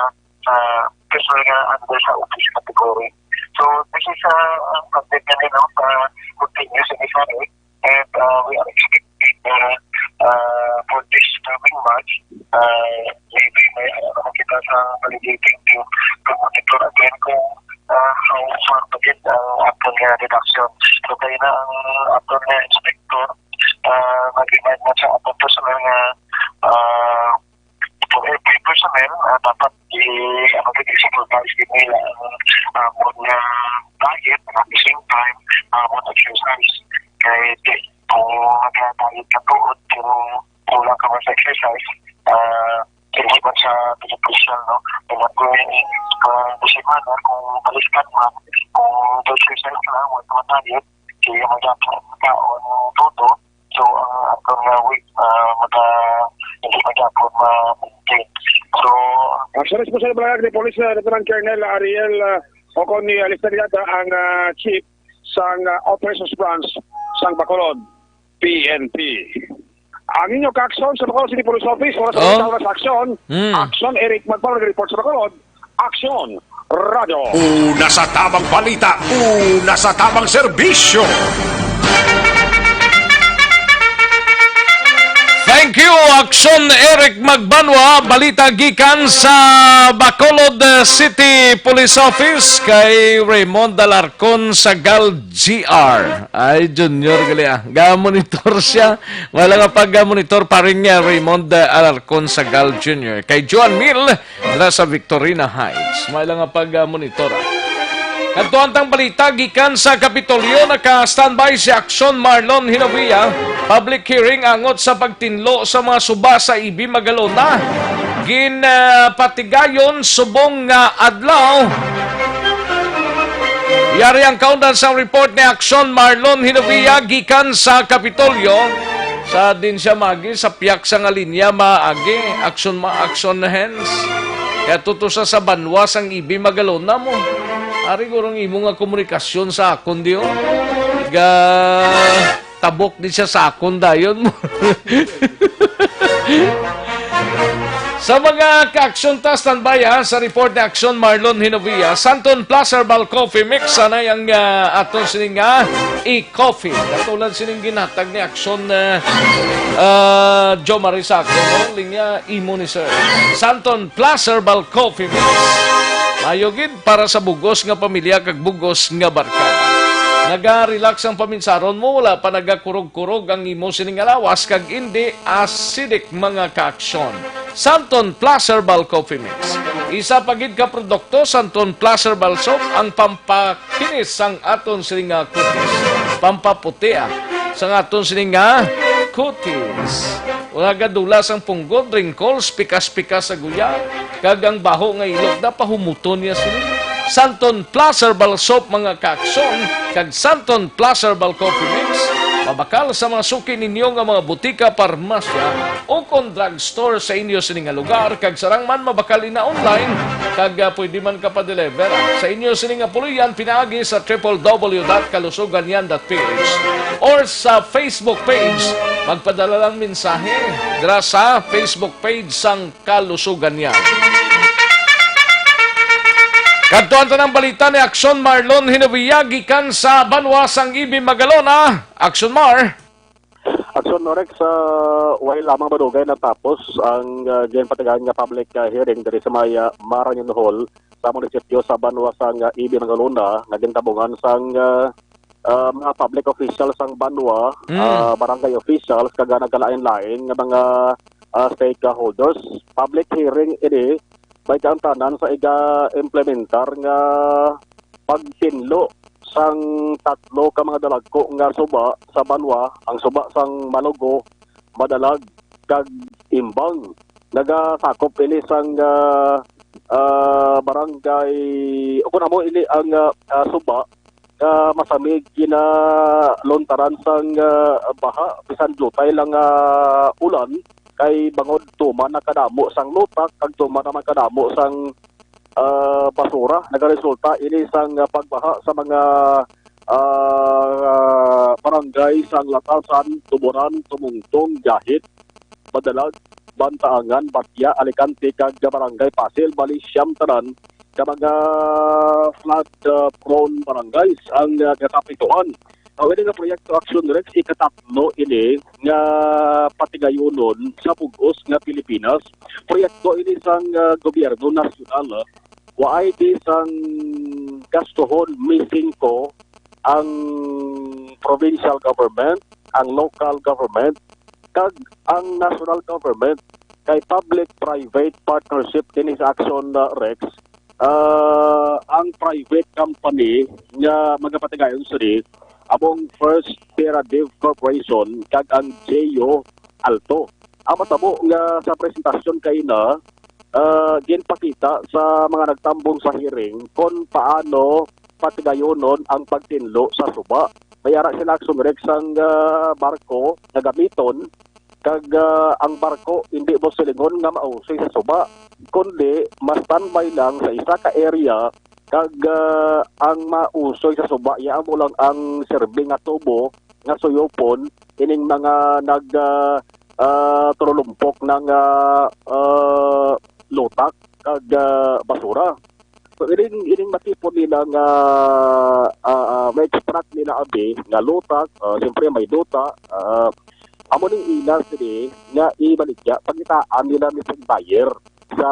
ah, personnel nga under sa office category. So, this is, ah, ang content na rin, no, sa continuous and, and, uh, we are expecting, uh, uh, for this coming month, uh, maybe may, uh, makita sa validating team to monitor again kung, uh, how far pa gid ang aton nga reduction. So, kaya na ang aton nga inspector, uh, nag-remind na sa aton personnel nga, uh, for every personnel, uh, dapat i-, ano, i-supervise gid nila ang, uh, amon nga diet, at the same time, uh, amon exercise. Kay di, kung nag-diet ka tuod, pero kulang ka man sa exercise, ah, hindi man sa beneficial, no? Kaya kung, ah, di semana, kung baliskad man, kung exercise lang, wala ka man diet, kaya mag-, kaon todo. So, ang aton nga weight, ah, maga-, hindi magyapon ma-maintain. So, ang sa responsable ni Police, ah, Lieutenant Colonel Ariel, ah, o kon ni Alistair Yada, ang, ah, chief sang, ah, Operations Branch sang Bacolod, P N P. Ang inyo kaaksyon sa Bacolod City Police Office, oras Oh. sa oras sa aksyon. Hmm. Aksyon, Eric Magpalo, report sa Bacolod. Aksyon, Radyo. Una sa tamang balita, una sa tamang serbisyo. Thank you, Aksyon Eric Magbanwa. Balita gikan sa Bacolod, uh, City Police Office kay Raymond Alarcon Sagal G R. Ay, Junior, gali, ah. Ga-monitor siya. Wala nga pag-monitor pa rin niya, Raymond, uh, Alarcon Sagal Junior. Kay Joan Mill, dira sa Victorina Heights. May lang nga pag-monitor, ah. Kadtuan tang balita gikan sa Kapitolyo, naka-standby si Aksyon Marlon Hinovia. Public hearing angot sa pagtinlo sa mga suba sa E B Magalona. Ginpatigayon subong nga adlaw. Yari ang kaundan sang report ni Aksyon Marlon Hinovia gikan sa Kapitolyo. Sa din siya magi sa piyak sa nga linya maagi, aksyon ma-, aksyon na hands. Kaya tuto sa sa banwa sang E B Magalona mo. Ari gurong imo nga komunikasyon sa akon di, oh. Ga tabok di siya sa akon dayon mo. Sa mga ka-aksyon ta, standby ha, sa report ni Aksyon Marlon Hinovia, Santon Plus Herbal Coffee Mix, anay ang, ah, aton sining nga e-coffee. Katulad sining ginhatag ni Aksyon, ah, ah, Jo Marie sa akon, no? Linya imo ni Sir. Santon Plus Herbal Coffee Mix. Mayo gid para sa bugos nga pamilya kag bugos nga barkada. Naga-relax ang paminsaron mo, wala pa nagakurog-kurog ang imo sining nga lawas, kag indi acidic mga kaaksyon. Santon Plus Herbal Coffee Mix. Isa pa gid ka produkto, Santon Plus Herbal Soap, ang pampakinis sang aton sining nga kutis. Pampaputi, ah, sang aton sining nga kutis. Wala gadula sang punggod, wrinkles, pikas-pikas sa guya, kag ang baho nga ilok na pahumuton niya sini. Santon Plus Herbal Soap, mga kaaksyon, kag Santon Plus Herbal Coffee Mix, mabakal sa mga suki ninyo nga mga butika, parmasya, o kon drugstore sa inyo sini nga lugar, kag sarang man mabakal ina online, kag, ah, pwede man ka pa-deliver, ah, sa inyo sini nga puloy-an pinaagi sa triple W dot kalusuganyan dot P H or sa Facebook page. Magpadala lang mensahe dira sa Facebook page sang Kalusuganyan. Kadtuan ta ng balita ni Aksyon Marlon Hinovia gikan sa banwa sang E B Magalona. Aksyon Mar. Aksyon, Rex, ah, way lamang madugay natapos ang, ah, ginpatigayon nga public, ah, hearing diri sa may, ah, Marañon Hall sa munisipyo sa banwa sang, ah, Ibi, Magalona nga gintabungan sang, ah, ah, mga public officials sang banwa, Mm. ah, barangay officials, kag, ah, nagkalain-lain nga mga, ah, stakeholders. Public hearing ini may kaangtanan sa iga-implementar nga pagtinlo sang tatlo ka mga dalagko nga suba sa banwa, ang suba sang Malugo, Madalag, kag Imbang. Nagasakop ini sang, ah, ah, barangay, o kun amo ini ang, ah, ah, suba nga masamig ginaluntaran sang, ah, baha, bisan diutay lang nga ulan, kay bangod tuman na kadamo sang lutak, kag tuman naman kadamo sang, ah, basura. Nagaresulta ini sang, ah, pagbaha sa mga, ah, barangay sang Latasan, Tuburan, Tumungtong, Yahit, Madalag, Bantaangan, Batya, Alicante, kag Barangay Pasil, bali siyam tanan ka mga flood, ah, prone barangays ang, ah, naapektuhan. Ang ini nga proyekto, Aksyon, Rex, ikatatlo ini nga patigayonon sa bug-os nga Pilipinas. Proyekto ini sang, ah, gobyerno nasyonal, ah. Waay di sang gastuhon mising ko ang provincial government, ang local government, kag ang national government. Kay public-private partnership kini sa Aksyon, uh, Rex. Uh, ang private company nga magapatigayon sini among First Sierra Dev Corporation kag ang J O Alto. Ang matabo nga sa presentasyon kay na, uh, ginpakita sa mga nagtambong sa hearing kon paano patigayonon ang pagtinlo sa suba. May ara sila, Aksyon, Rex, sang, ah, barko nga gamiton, kag, ah, ang barko hindi mo silingon nga mausoy sa suba, kundi ma-standby lang sa isa ka area, kag, ah, ang mausoy sa suba, iya mo lang ang serbi nga tubo nga suyopon ining mga nag, ah, ah, turulumpok ng, ah, ah, lutak kag, ah, basura. So, ining, ining matipon nila nga, ah, ah, ma-extract nila abi nga lutak, ah, siyempre may duta, ah, amo ning ila sini nga ibaligya, pangitaan nila ni sang buyer sa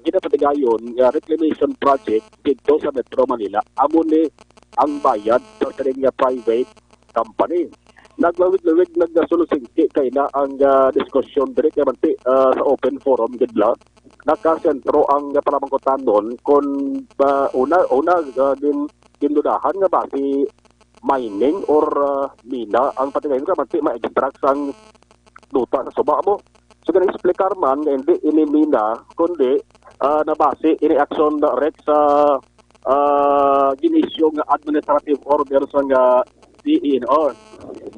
ginapatigayon nga reclamation project didto sa Metro Manila. Amo ni ang bayad sa sining nga private company. Naglawig-lawig, nagsulusingki kay na ang, ah, diskusyon diri kay manti, ah, sa open forum gid la. Nakasentro ang panamangkutanon kon, ah, una, una, ah, gin-, gindudahan nga basi mining or, ah, mina ang patigayon kay manti ma-extract sang duta sa suba mo. So, gina-explicar man nga hindi ini mina, kundi, ah, nabasi ini, Aksyon, Rex, sa, ah, gin-issue nga administrative order sang, ah, D E N R.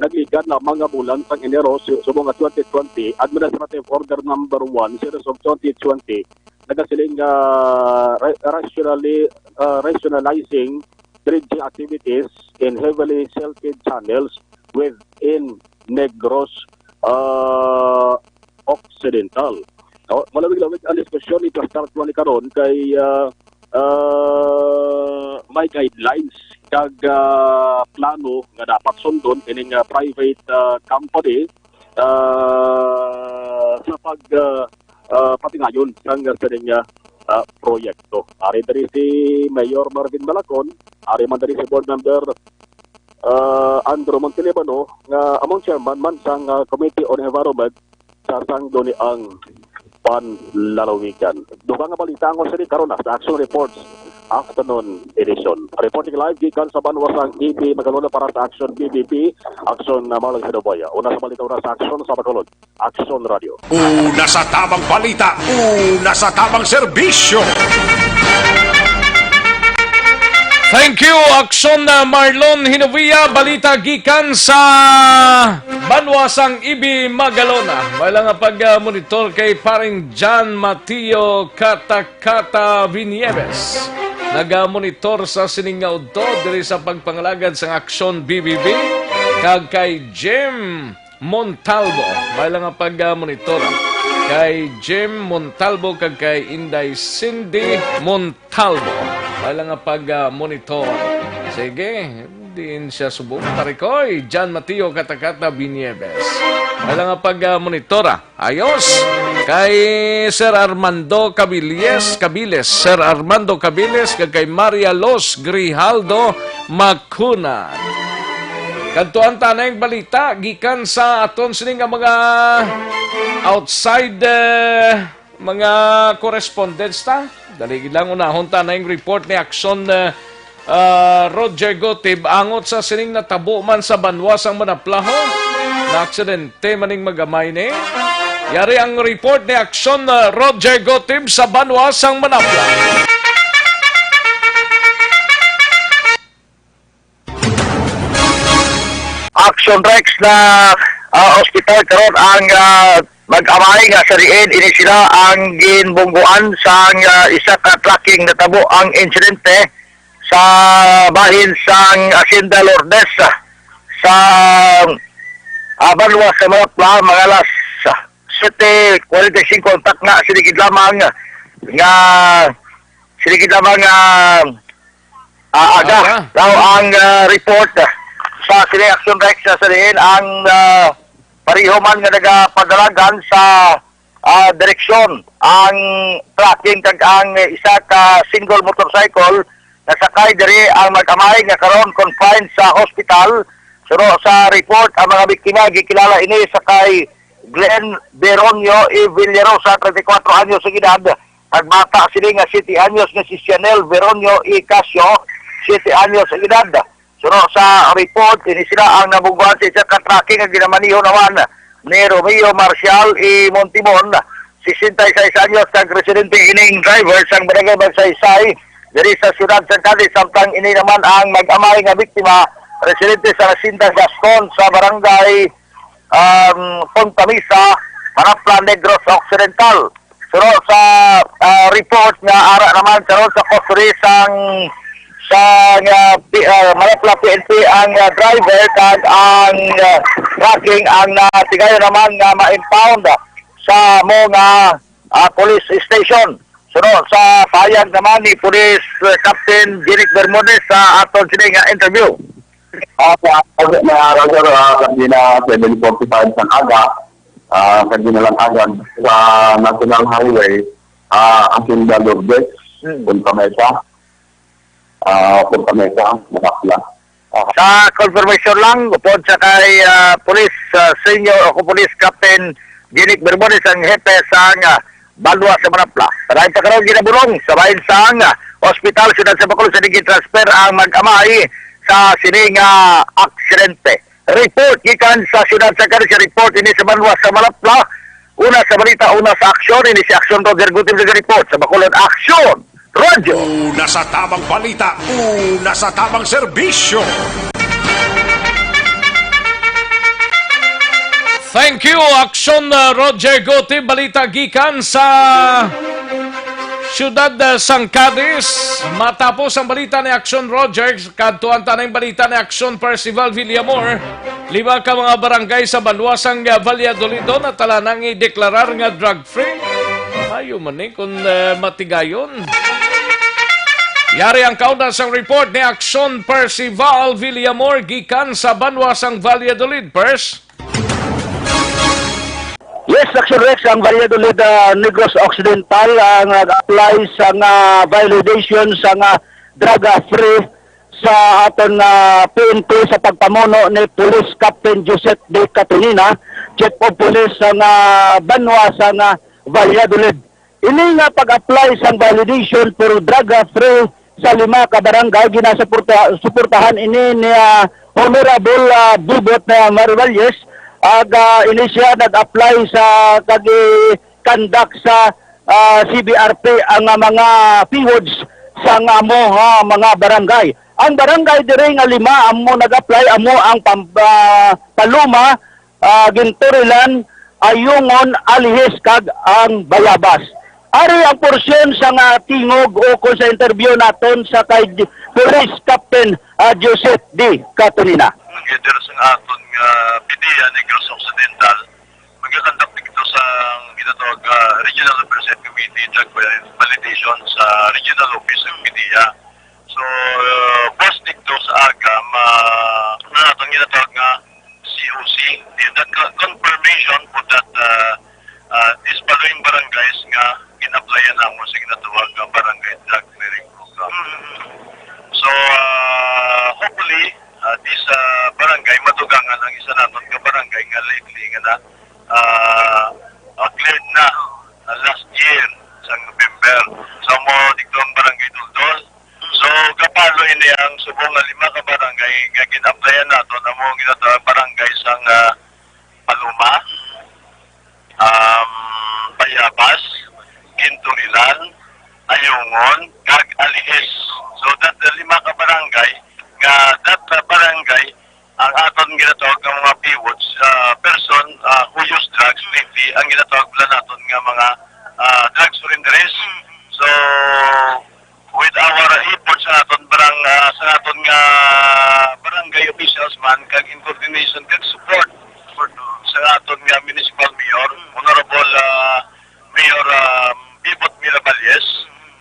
Naglikan lamang nga bulan sang Enero, su-, subong nga twenty twenty, Administrative Order Number One, Series of twenty twenty, nagasiling nga ra-, rationally, ah, rationalizing dredging activities in heavily silted channels within Negros, ah, Occidental. O, malawig-lawig ang diskusyon ni Pastor Tony karon kay, ah, ah, may guidelines kag, ah, plano nga dapat sundon ining, ah, private, ah, company, ah, sa pag, ah, ah, patigayon sang sining, ah, ah, proyekto. Ari diri si Mayor Marvin Malacon, ari man diri si Board Member, ah, Andrew Montelibano, nga among chairman man sang, ah, Committee on Environment sa Sangguniang Panlalawigan. Dugang nga balita ang sini karon na sa Action Reports Afternoon Edition. Reporting live gikan sa banwa sang E B Magalona para sa Action B B P, Action na Malang Sinaboya. Una sa balita, una sa Action sa Bacolod. Action Radio. Una sa tabang balita, una sa tabang serbisyo. Thank you, Action na Marlon Hinovia. Balita gikan sa banwa sang Ibi Magalona. May lang nga pag-monitor kay paring John Mateo Katakata Vinieves. Naga-monitor sa sining nga udto diri sa pagpangalagad sang Action B B B kag kay Jim Montalvo. May lang nga pag-monitor kay Jim Montalvo kag kay Inday Cindy Montalvo. May lang nga pag-monitor. Sige. Din siya subong, Tarikoy, John Mateo Katakata Vinieves. Wala nga pag-monitora. Ayos. Kay Sir Armando Cabiles, Cabiles, Sir Armando Cabiles, kag kay Maria Los Grijaldo Macuna. Kadtuan ta na yung balita gikan sa aton sini nga mga outside, eh, mga correspondents ta. Dali lang, unahon ta na yung report ni Action, eh, ah, Roger Gotib angot sa sining natabo man sa banwa sang Manaplaho. Na aksidente maning magamay ni. Yari ang report ni Action, ah, Roger Gotib sa banwa sang Manapla. Action Rex na, ah, ospital karon ang, ah, mag-amay nga sa diin ini sila ang ginbungguan sang, ah, isa ka trucking. Natabo ang insidente sa bahin sang Hacienda Lourdes, ah, sa, ah, banwa sa Manapla, mga alas siyete kwarenta y singko ang takna. Siligid lamang nga siligid lamang nga, ah, aga. Aga. Daw ang, ah, report sa sini Action Rex sa diin ang, ah, pareho man nga nagapadalagan sa, ah, direksyon ang trucking kag ang isa ka single motorcycle nga sakay diri ang mag-amay nga karon confined sa hospital. Suno sa report, ang mga biktima gikilala ini sa kay Glenn Veronio E. Villarosa, treinta y cuatro anyos ang edad, kag bata sini nga siyete anyos nga si Chanel Veronio E. Casio, siyete anyos ang edad. Suno sa report, ini sila ang nabungguan sa isa ka trucking nga ginamaneho naman ni Romeo Marcial E. Montimon, sesenta y seis anyos, kag residente ining driver sang barangay Magsaysay diri sa siyudad sang Cadiz, samtang ini naman ang mag-amay nga biktima, residente sa Hacienda Gascon sa barangay, um, Punta Mesa, Manapla, Negros Occidental. Suno sa, ah, report nga ara naman karon sa kustodiya sang, sang, ah, P-, ah, Manapla P N P ang, ah, driver kag ang, ah, trucking ang natigayon naman nga ma-impound sa amo nga, ah, police station. Suno sa pahayag naman ni Police, ah, Captain Jinic Bermudez sa aton sini nga interview. Ah, sa, na, Roger, ah, kanina seven forty-five sang aga, ah, kanina lang aga, sa National Highway, ah, Hacienda Lourdes, Hmm. Punta Mesa, ah, Punta Mesa, Manapla. Ah. Sa confirmation lang, upod sa kay, ah, Police, ah, Senior o Police Captain Jinic Bermudez ang hepe sang, ah, banwa sa Manapla. Padayon pa karon ginabulong sa bahin sang, ah, ospital, siyudad sa Bacolod, sa naging transfer ang mag-amay sa sini nga aksidente. Report gikan sa siyudad sa Cadiz, report ini sa banwa sa Manapla. Una sa balita, una sa aksyon, ini si Aksyon Roger Gutim, nag-report sa Bacolod. Aksyon, Roger! Una sa tamang balita, una sa tamang serbisyo. Thank you, Aksyon, uh, Roger Gutim. Balita gikan sa siyudad, uh, sang Cadiz. Matapos ang balita ni Aksyon Roger, kadtuan ta na yung balita ni Aksyon Percival Villamor. Lima ka mga barangay sa banwa sang, uh, Valladolid natala nang ideklarar nga drug free. Mayo man ni kung, uh, matigayon. Yari ang kauna sang report ni Aksyon Percival Villamor gikan sa banwa sang Valladolid. Pers? Yes, Action Rex, ang Valladolid, ah, Negros Occidental ang nag-apply sa nga violation sa nga drug, ah, free sa aton nga P N P sa pagpamuno ni Police Captain Joseph D. Catonina, Chief of Police sa nga banwa sa nga Valladolid. Ini nga pag-apply sang validation for drug, ah, free sa lima ka barangay, ginasuporta-, suportahan ini ni, ah, Honorable, ah, Bibot na Marivalles. Ag, ah, ini siya nag-apply sa kag-, conduct sa, ah, C B R P ang, ah, mga PWDs sa nga amo nga mga barangay. Ang barangay diri nga lima amo nag-apply, amo ang Pam-, ah, Paloma, ah, Ginturilan, Ayungon, Alihis, kag ang Bayabas. Ari ang porsyon sa nga tingog o kung sa interview naton sa kay Police Captain, ah, Joseph D. Catonina. Ang leader sa aton nga PDEA Negros Occidental, magkakandak dito sa ginatawag, ah, Regional Oversight Committee, drug validation sa Regional Office ng PDEA. So, uh, bukas dito sa aga, ma, ginatawag nga C O C. That co-, confirmation for that, uh, uh, these following barangays nga gin-applyan namon sa ginatawag nga barangay drug clearing program. So, uh, hopefully, uh, this, uh, barangay, madugangan ang isa naton ka barangay nga lately nga na, uh, uh, cleared na, uh, last year sa November. So, mo dito ang barangay Duldol. So, kapalo ini ang subong nga lima ka barangay nga gin-applyan naton, amo ang ginatawag barangay sang, ah, Paloma, um, Bayabas, Ginturilan, Ayungon, kag Alihis. So, that, uh, lima ka barangay nga that, uh, barangay ang aton ginatawag nga mga pivots, uh, person, uh, who use drugs, maybe ang ginatawag pala naton nga mga, uh, drug surrenderies. So, with our effort sa aton barang-, ah, sa aton nga barangay officials man, kag in coordination kag support sa aton nga municipal mayor, Honorable, ah, Mayor, ah, Bibot Miraballes.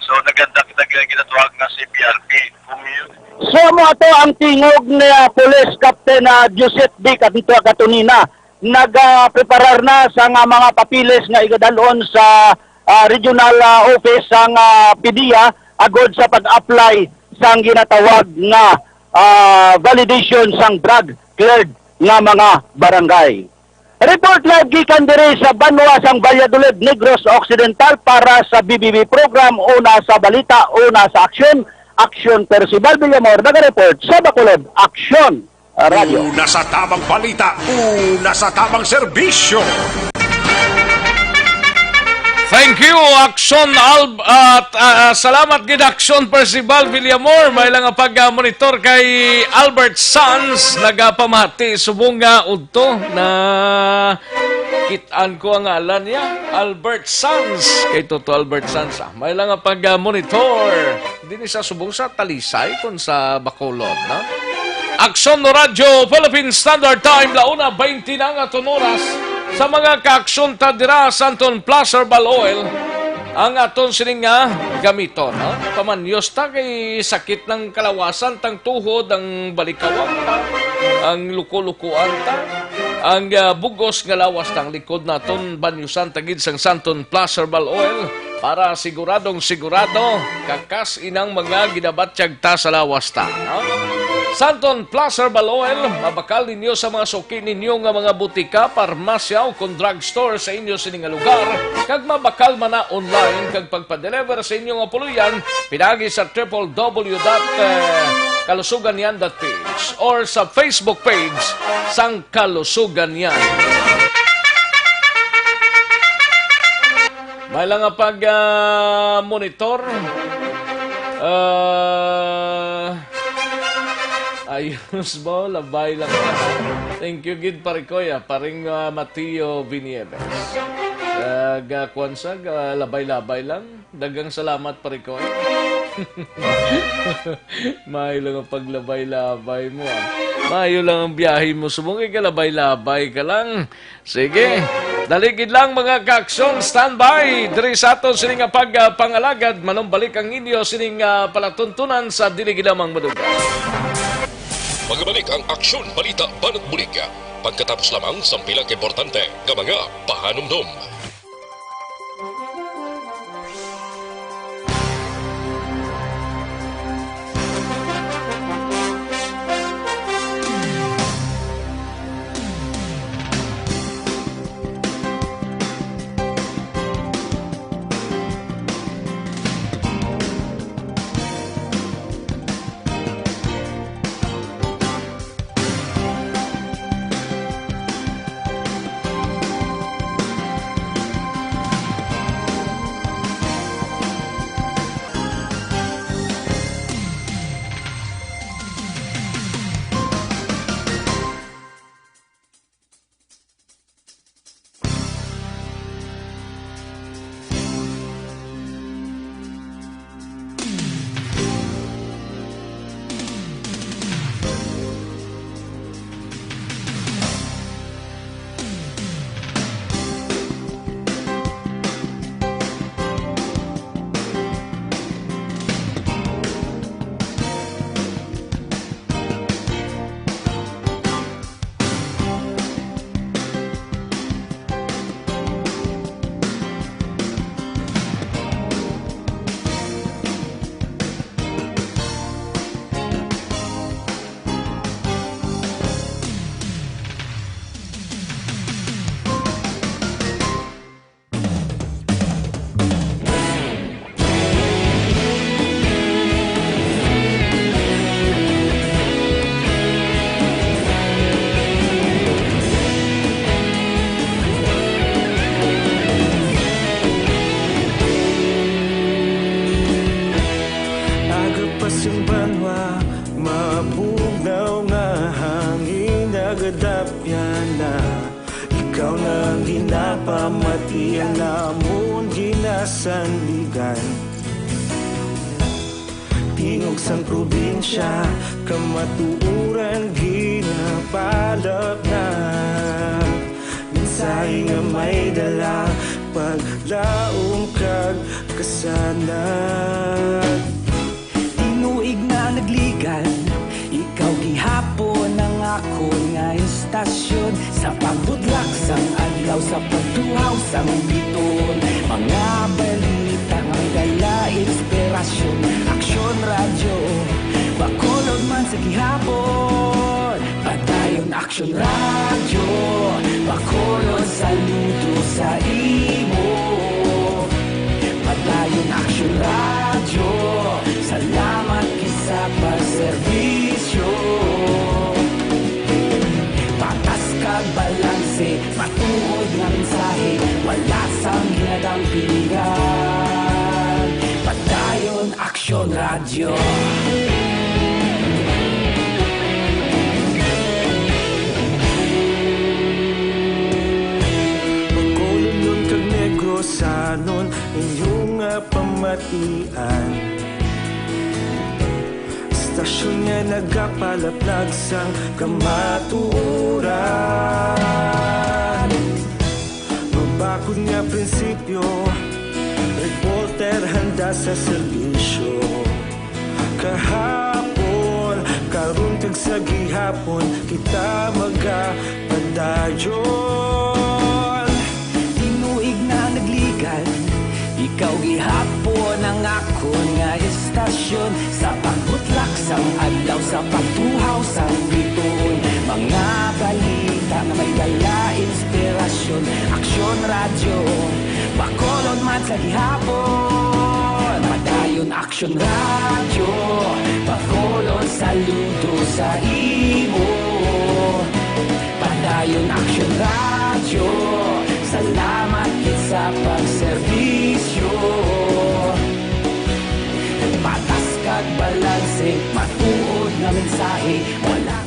So, naganda kita nga ginatawag nga C P R P. Kung yun, So, amo ato ang tingog ni, ah, Police Captain, ah, Joseph D. Cantua Catonina. Nagapreparar na sa nga mga papeles nga igadalon sa, ah, regional, ah, office sang, ah, PDEA agod sa pag-apply sang ginatawag nga, ah, validation sang drug cleared nga mga barangay. Report live gikan diri sa banwa sang Valladolid, Negros Occidental para sa B B B program, una sa balita, una sa aksyon. Aksyon, Percival Villamor, nagareport sa Bacolod. Aksyon! Radyo. Una sa tamang balita, una sa tamang serbisyo. Thank you, Aksyon Alb-, at, ah, ah, salamat gid, Aksyon Percival Villamor. May lang nga pag, ah, monitor kay Albert Sanz, nagapamati subong nga udto na kit-an ko ang ngalan niya, Albert Sanz. Kay Toto Albert Sanz, ah. May lang nga pag, ah, monitor. Dini sa subong sa Talisay kon sa Bacolod, no? Aksyon no Radyo Philippine Standard Time, la una baynte na nga aton oras. Sa mga kaaksyon ta dira sa Santon Plus Herbal Oil, ang aton sining nga gamiton, no? Pamanyos ta kay sakit ng kalawasan, tang tuhod, ang balikawang ta, ang luko-lukuan ta, ang, ah, bugos nga lawas, tang likod naton, banyusan ta gid sang Santon Plus Herbal Oil. Para siguradong sigurado, kakas inang mga ginabatyag ta sa lawas ta, no? Santon Plus Herbal Oil, mabakal ninyo sa mga suki ninyo nga mga butika, parmasya, o kon drugstore sa inyo sini nga lugar, kag mabakal man na online kag pagpa-deliver sa inyo nga puloy-an pinaagi sa triple W dot kalusuganyan dot P H or sa Facebook page sang Kalusuganyan. May lang nga pag, ah, monitor. Ah, ayos mo, labay lang ka. Thank you gid, pare ko, ya, paring, ah, Mateo Vinieves. Ah, ga-, kwan sa, ga-, labay-labay lang. Daghang salamat, pare ko. Maayo lang ang paglabay-labay mo, ah. Maayo lang ang biyahe mo. Subong kay galabay-labay ka lang. Sige. Dali gid lang, mga kaaksyon. Standby. Diri sa aton sini nga pagpangalagad, manumbalik ang inyo sining, ah, palatuntunan sa dili gid lamang madugay. Magabalik ang Aksyon Balita Banat Bulig pagkatapos lamang sang pila ka importante nga mga pahanumdom. Yana, ikaw na ang ginapamati, ang namon ginasandigan. Tingog sang probinsya, kamatuoran ginapalapnag. Mensahe nga may dala, paglaom kag kasanag. Tinuig na nagligan, ikaw gihapon ang akon nga istasyon. Sa pagbutlak sang adlaw, sa pagtuhaw sang bituon, mga balita nga may dala inspirasyon. Aksyon Radyo, Bacolod man sa gihapon. Padayon Aksyon Radyo, Bacolod, saludo sa imo. Padayon Aksyon Radyo, salamat gid sa pagserbisyo. Patas kag balanse, matuod nga mensahe, wala sang ginadampingan. Padayon Aksyon Radyo. Bacolodnon kag Negrosanon, inyo nga pamatian. Istasyon nga nagapalaplag sang kamatuoran. Mabakod nga prinsipyo, reporter handa sa serbisyo. Kahapon, karon kag sa gihapon, kita magapadayon. Tinuig na nagligan, ikaw gihapon ang akon nga istasyon. Sa pagbutlak sang adlaw, sa pagtuhaw sang bituon, mga balita nga may dala inspirasyon. Aksyon Radyo, Bacolod man sa gihapon. Padayon Aksyon Radyo, Bacolod, saludo sa imo. Padayon Aksyon Radyo, salamat gid sa pagserbisyo. Patas kag balanse, matuod nga mensahe, wala.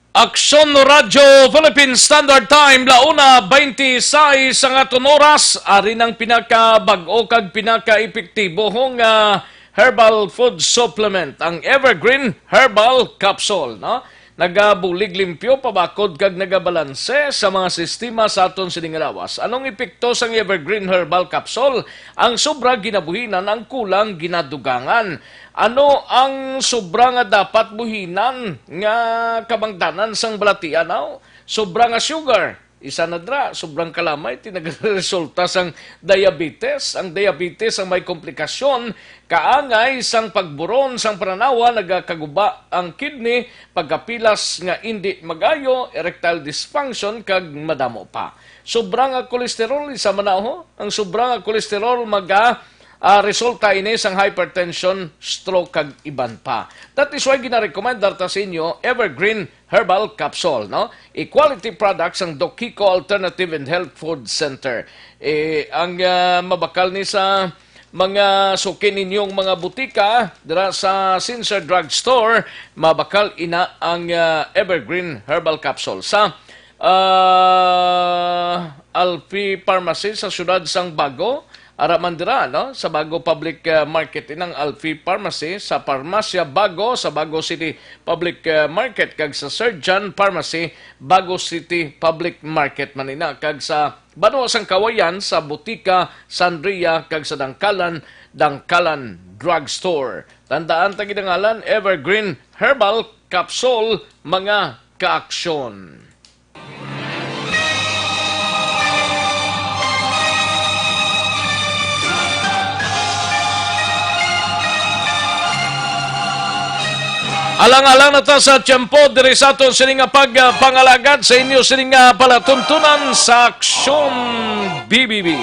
Aksyon Radyo Philippine Standard Time, la una twenty-six ang aton oras. Ari nang pinakabag-o kag pinakaepektibo nga herbal food supplement, ang Evergreen Herbal Capsule, no? Nagabulig limpyo, pabakod kag nagabalanse sa mga sistema sa aton sining lawas. Anong epekto sang Evergreen Herbal Capsule? Ang sobra ginabuhinan, ang kulang ginadugangan. Ano ang sobra nga dapat buhinan nga kabangdanan sang balatian, aw? Sobra nga sugar, isa na dira, sobrang kalamay, ti nagresulta sang diabetes. Ang diabetes ang may komplikasyon, kaangay sang pagburon sang pananawa, nagakaguba ang kidney, pagkapilas nga indi mag-ayo, erectile dysfunction, kag madamo pa. Sobra nga kolesterol, isa man na, ho. Ang sobra nga kolesterol maga, ah, resulta ini sang hypertension, stroke, kag iban pa. That is why ginarekomendar ta sa inyo Evergreen Herbal Capsule, no? A quality product sang Doc Kiko Alternative and Health Food Center. Eh, ang, ah, mabakal ni sa mga suki ninyong mga butika, dira sa Sincere Drug Store, mabakal ina ang, ah, Evergreen Herbal Capsule. Sa, ah, Alfi Pharmacy sa siyudad sang Bago, ara man dira, no? Sa Bago Public, ah, Market, inang Alfi Pharmacy, sa Parmasya Bago, sa Bago City Public, ah, Market, kag sa Surgeon Pharmacy, Bago City Public Market man ina, kag sa Banwa sang Kawayan, sa Butika Sandria, kag sa Dangkalan, Dangkalan Drugstore. Tandaan ta gid ang ngalan, Evergreen Herbal Capsule, mga kaaksyon. Alang-alang na ta sa tiyempo diri sa aton sini nga pagpangalagad sa inyo sini nga palatuntunan sa Aksyon B B B.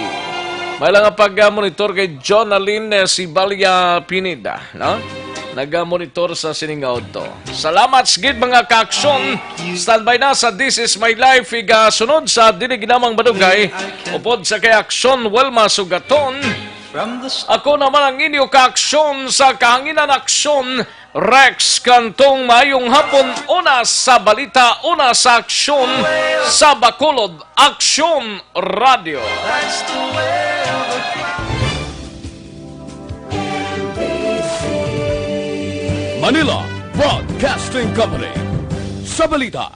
May lang nga pag-monitor kay Jonalyn, eh, Sibalia Pineda, no? Naga-monitor sa sini nga udto. Salamat sa gid, mga kaaksyon. Standby na sa This Is My Life, igasunod sa dili ginamang madugay, upod sa kay Aksyon Wilma Sugaton. Ako naman ang inyo kaaksyon sa kahanginan, Aksyon Rex Cantong, maayong hapon. Una sa balita, una sa aksyon, sa Bacolod, Aksyon Radio. Manila Broadcasting Company. Sa balita,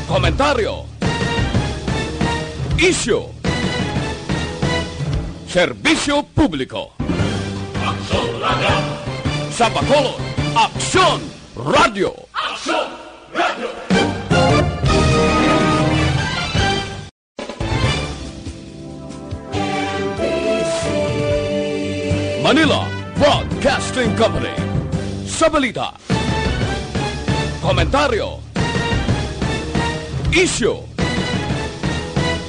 komentaryo, isyu, serbisyo publiko. Aksyon Radio. Sa Bacolod, Aksyon Radio. Aksyon Radio. Manila Broadcasting Company. Sa balita, komentaryo, isyu,